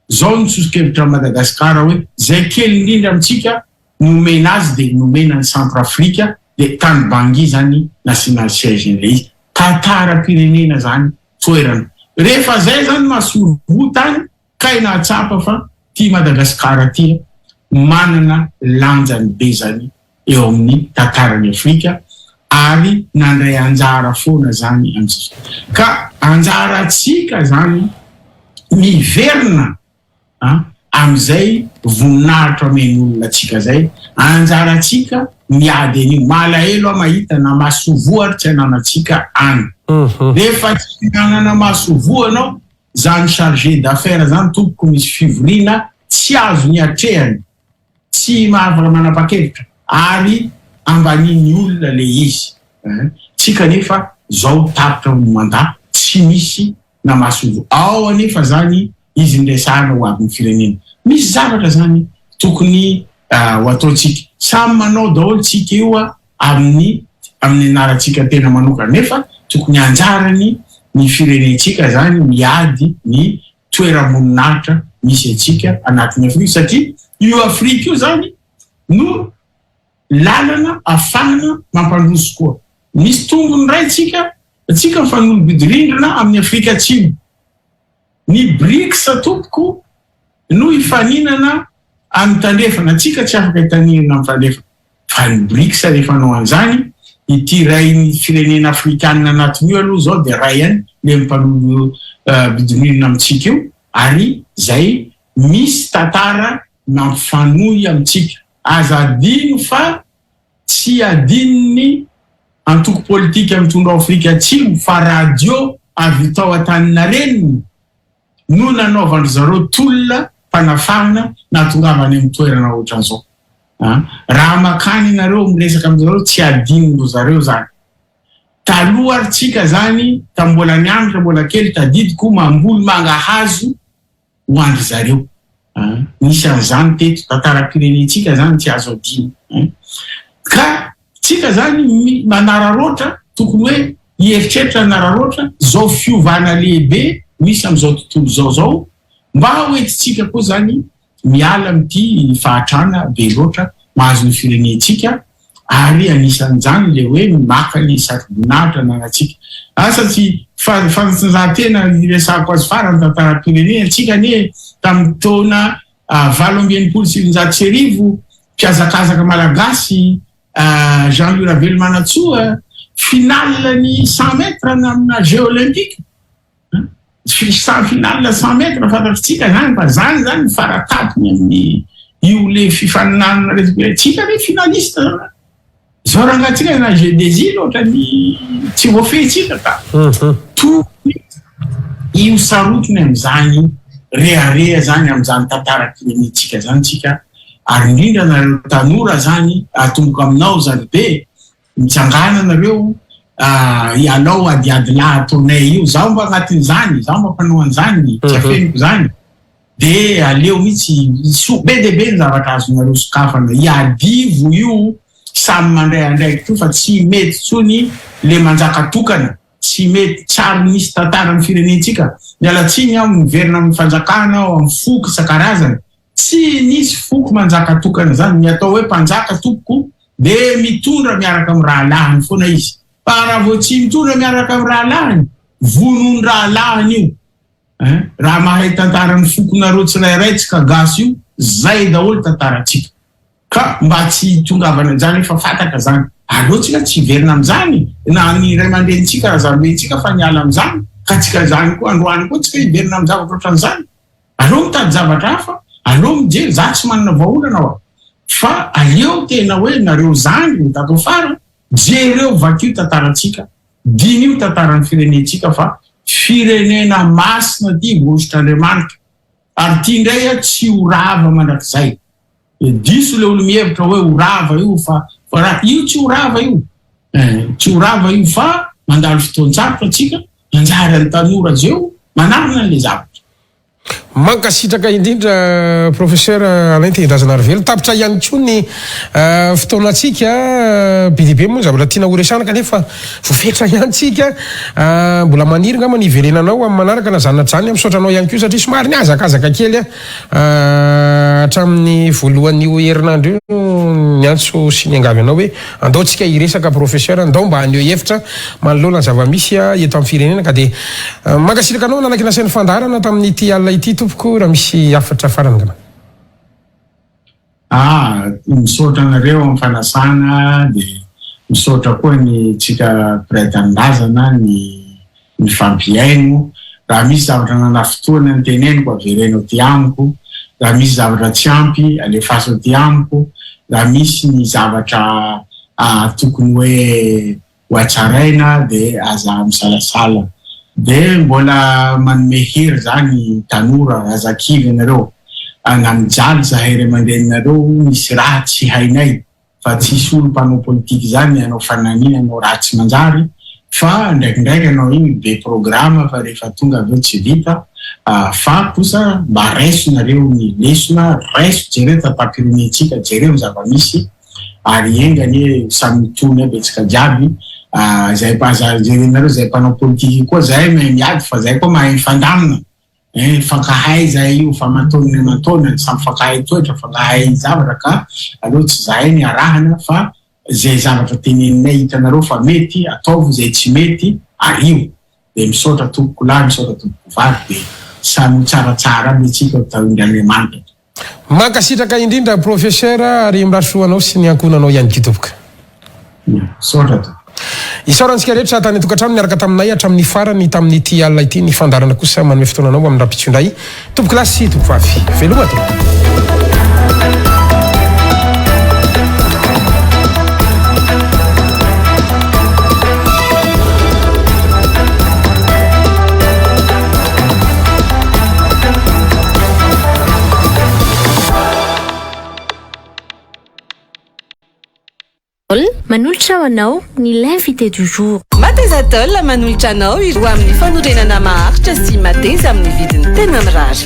zao ny soso-kevitra Madagascar hoe zay kely indrindra amintsika no omena azy dia nomena ny Centre Afrique dia tany Bangui zany nasiana ny siège n'ilay izy. Tantaram-pirenena zany toerana. Rehefa zay zany masoivoho tany kay nahatsapa fa ty Madagascar ty manana lanjany be zany eo amin'ny tantaran'i Afrika ary nandray anjara foana zany amintsika. Ka anjarantsika zany miverina amin'izay voninahitra omen'olona antsika zay, anjarantsika miady an'io. Malahelo aho mahita na masoivoho ary tsy ananantsika any. Rehefa tsy manana masoivoho anao, zany chargé d'affaires zany tompoko misy fivoriana tsy azony atrehana. Tsy mahavaka manapa-kevitra ary ambanian'ny olona le izy eh. Tsika anefa zao tapitra ho mandat tsy misy na masoivoho ao anefa zany izy niresahana ho avin'ny firenena. Misy zavatra zany tokony ho ataontsika. Samy manao daholo tsika io amin'ny amin'ny anarantsika tena manokana nefa tokony anjarany ny firenentsika zany miady ny toeram-boninahitra misy antsika anatin'i Afrika satria io Afrika io zany no lalana afahana mampandroso koa. Misy tombony iray tsika, tsika mifanolo-bodirindrina amin'ny Afrika Atsimo. Ny BRICS tompoko no hifaninana amin'ny tandrefana, tsika tsy afaka hitaninana amin'ny tandrefana. Fa ny Brics rehefa hanao an'izany, ity iray ny firenena afrikanina anatiny io aloha izao dia iray ihany ilay mifanolo-bidinirina amintsika io ary izay misy tantara mampifanohy amintsika. Aza adino fa tsy adinon'ny antoko politika mitondra ao Afrika Atsimo fa radio avy tao Antaninarenina no nanaovan-dry zareo tolona fanafahana nahatongavany amin'ny toerana ohatran'izao. Raha makany ianareo miresaka amin-dry zareo tsy adinondry zareo zany. Taloha ary tsika zany tamin'ny mbola nianatra mbola kely tadidiko mamboly mangahazo ho an-dry zareo. Nisy an'izany teto, tantaram-pirenentsika zany tsy azo adino. Ka tsika zany manararaotra tokony hoe hieritreritra hanararaotra izao fiovana lehibe misy amin'izao tontolo izao izao mba ho entintsika koa zany miala amin'ity fahatrana be loatra mahazo ny firenentsika ary anisan'izany ilay hoe maka ny satroboninahitra ananantsika. Asa tsy fanatanjahantena iresahako azy farany tantaram-pirenena tsika anie tamin'ny taona 1968 mpihazakazaka malagasy Jean Louis Ravelomanantsoa finale ny 100 mètres amina jeux olympiques. Cent finale 100 mètres fantatritsika zany fa zany zany ny faratapony amin'ny io le fifaninanana reto tsika ve finaliste zany zao rangatsika na jeu des îles ohatrany tsy voafehitsika ka tokony io sarotiny amin'izany rehareha zany amin'izany tantaram-pirenentsika zany tsika ary indrindra nareo tanora zany atomboka aminao zany be Mitsangàna nareo ialao adiady lahy ataonay io, zaho mba agnatin'izany, zaho mba mpanao an'izany, tsy afeniko zany, de aleo mihitsy soa be dia be ny zavatra azonareo sokafana, iadivo io samy mandray andraikitra io fa tsy mety tsony le manjaka tokana, tsy mety, tsy ary misy tantaran'ny firenentsika, miala tsiny aho miverina amin'ny fanjakana aho, amin'ny foko isan-karazany, Tsy nisy foko manjaka tokana zany, ny atao hoe mpanjaka tompoko de mitondra miaraka amin'ny rahalahiny foana izy, fa raha vao tsy mitondra miaraka amin'ny rahalahiny, vonoiny rahalahiny io hein, raha mahay tantaran'ny fokonareo tsirairay tsika gasy io, zay daholo tantarantsika, ka mba tsy hitongavana an'izany efa fantatra zany, aleo tsika tsy hiverina amin'izany, na ny ray aman-drenintsika, razambentsika fa niala amin'izany, ka tsika zany koa androany koa tsika hiverina amin'ny zavatra ohatran'izany. Aleo mitady zavatra hafa, aleo mijery, za tsy manana vahaolana hoa, fa aleo tena hoe nareo zandry no tato afara Jereo, vakio tantarantsika, diniho tantaran'ny firenentsika fa firenena masina ity voahosotr'Andriamanitra ary ity indray tsy ho rava mandrakizay. Diso le olo mihevitra hoe ho rava io fa fa io tsy ho rava io. Eh, tsy ho rava io fa mandalo fotoan-tsarotra tsika, manjary ny tanora zeo manarina an'le zavatra. Mankasitraka indrindra Professeur Alain Tehindrazanarivelo. Tapitra ihany koa ny fotoanantsika. Be dia be moa ny zavatra tiana horesahana kanefa voafetra ihany tsika. Mbola maniry angamba ny hiverenanao amin'ny manaraka na zany na zany. Misaotra anao ihany koa satria somary nihazakazaka kely hatramin'ny voalohan'io herinandro io niantso sy niangavy anao hoe andao tsika hiresaka Professeur, andao mba haneho hevitra manoloana ny zava-misy eto amin'ny firenena ka dia mankasitraka anao nanaiky nasain'ny fandaharana tamin'ity alina ity tompoko raha misy hafatra farany angamba. Ah, misaotra anareo amin'ny fanasana dia misaotra koa ny tsika mpiray tanindrazana ny mifampihaino, raha misy zavatra nanafintohina ny teneniko avereno aty amiko, raha misy zavatra tsy ampy alefaso aty amiko, raha misy ny zavatra tokony hoe ho hatsaraina dia aza misalasala. Dia mbola manome hery zany tanora, aza kivy ianareo, na mijaly zahay ray aman-dreninareo misy raha tsy hainay fa tsisy olo mpanao politique zany hanao fananiana hanao raha tsy manjary fa ndraikindraiky anao iny be programme fa rehefa tonga avy eo tsy vita fa kosa mba raiso nareo ny lesona, raiso jereo tantam-pirenentsika, jereo ny zava-misy ary enga anie samy mitony aby antsika jiaby zay aza jerenareo zay mpanao politique koa zay mahay miady fa zay koa mahay mifandamina eh mifankahay zay io fa aman-taonany aman-taonany samy mifankahay toetra mifankahay zavatra ka aleo tsy zahay ny arahana fa zay zavatra teneninay hitanareo fa mety ataovy zay tsy mety ario de misaotra tompoko lahy misaotra tompoko vavy de samy ho tsaratsara aby antsika ho tahin'Andriamanitra. Mankasitraka indrindra Professeur ary mirary soa anao sy ny ankohonanao ihany koa tompoko. Misaotra tompoko. Isaorantsika rehetra tany an-tokantrano niaraka taminay hatramin'ny farany tamin'ity alina ity. Ny fandaharana kosa manome fotoana anao amin'ny rahampitso indray. Tompokolahy sy tompokovavy. Veloma tompoko. Manolotra ho anao ny l'invité du jour. Mateza Tôle manolotra anao ireo amin'ny fanorenana maharitra sy mateza amin'ny vidiny tena mirary.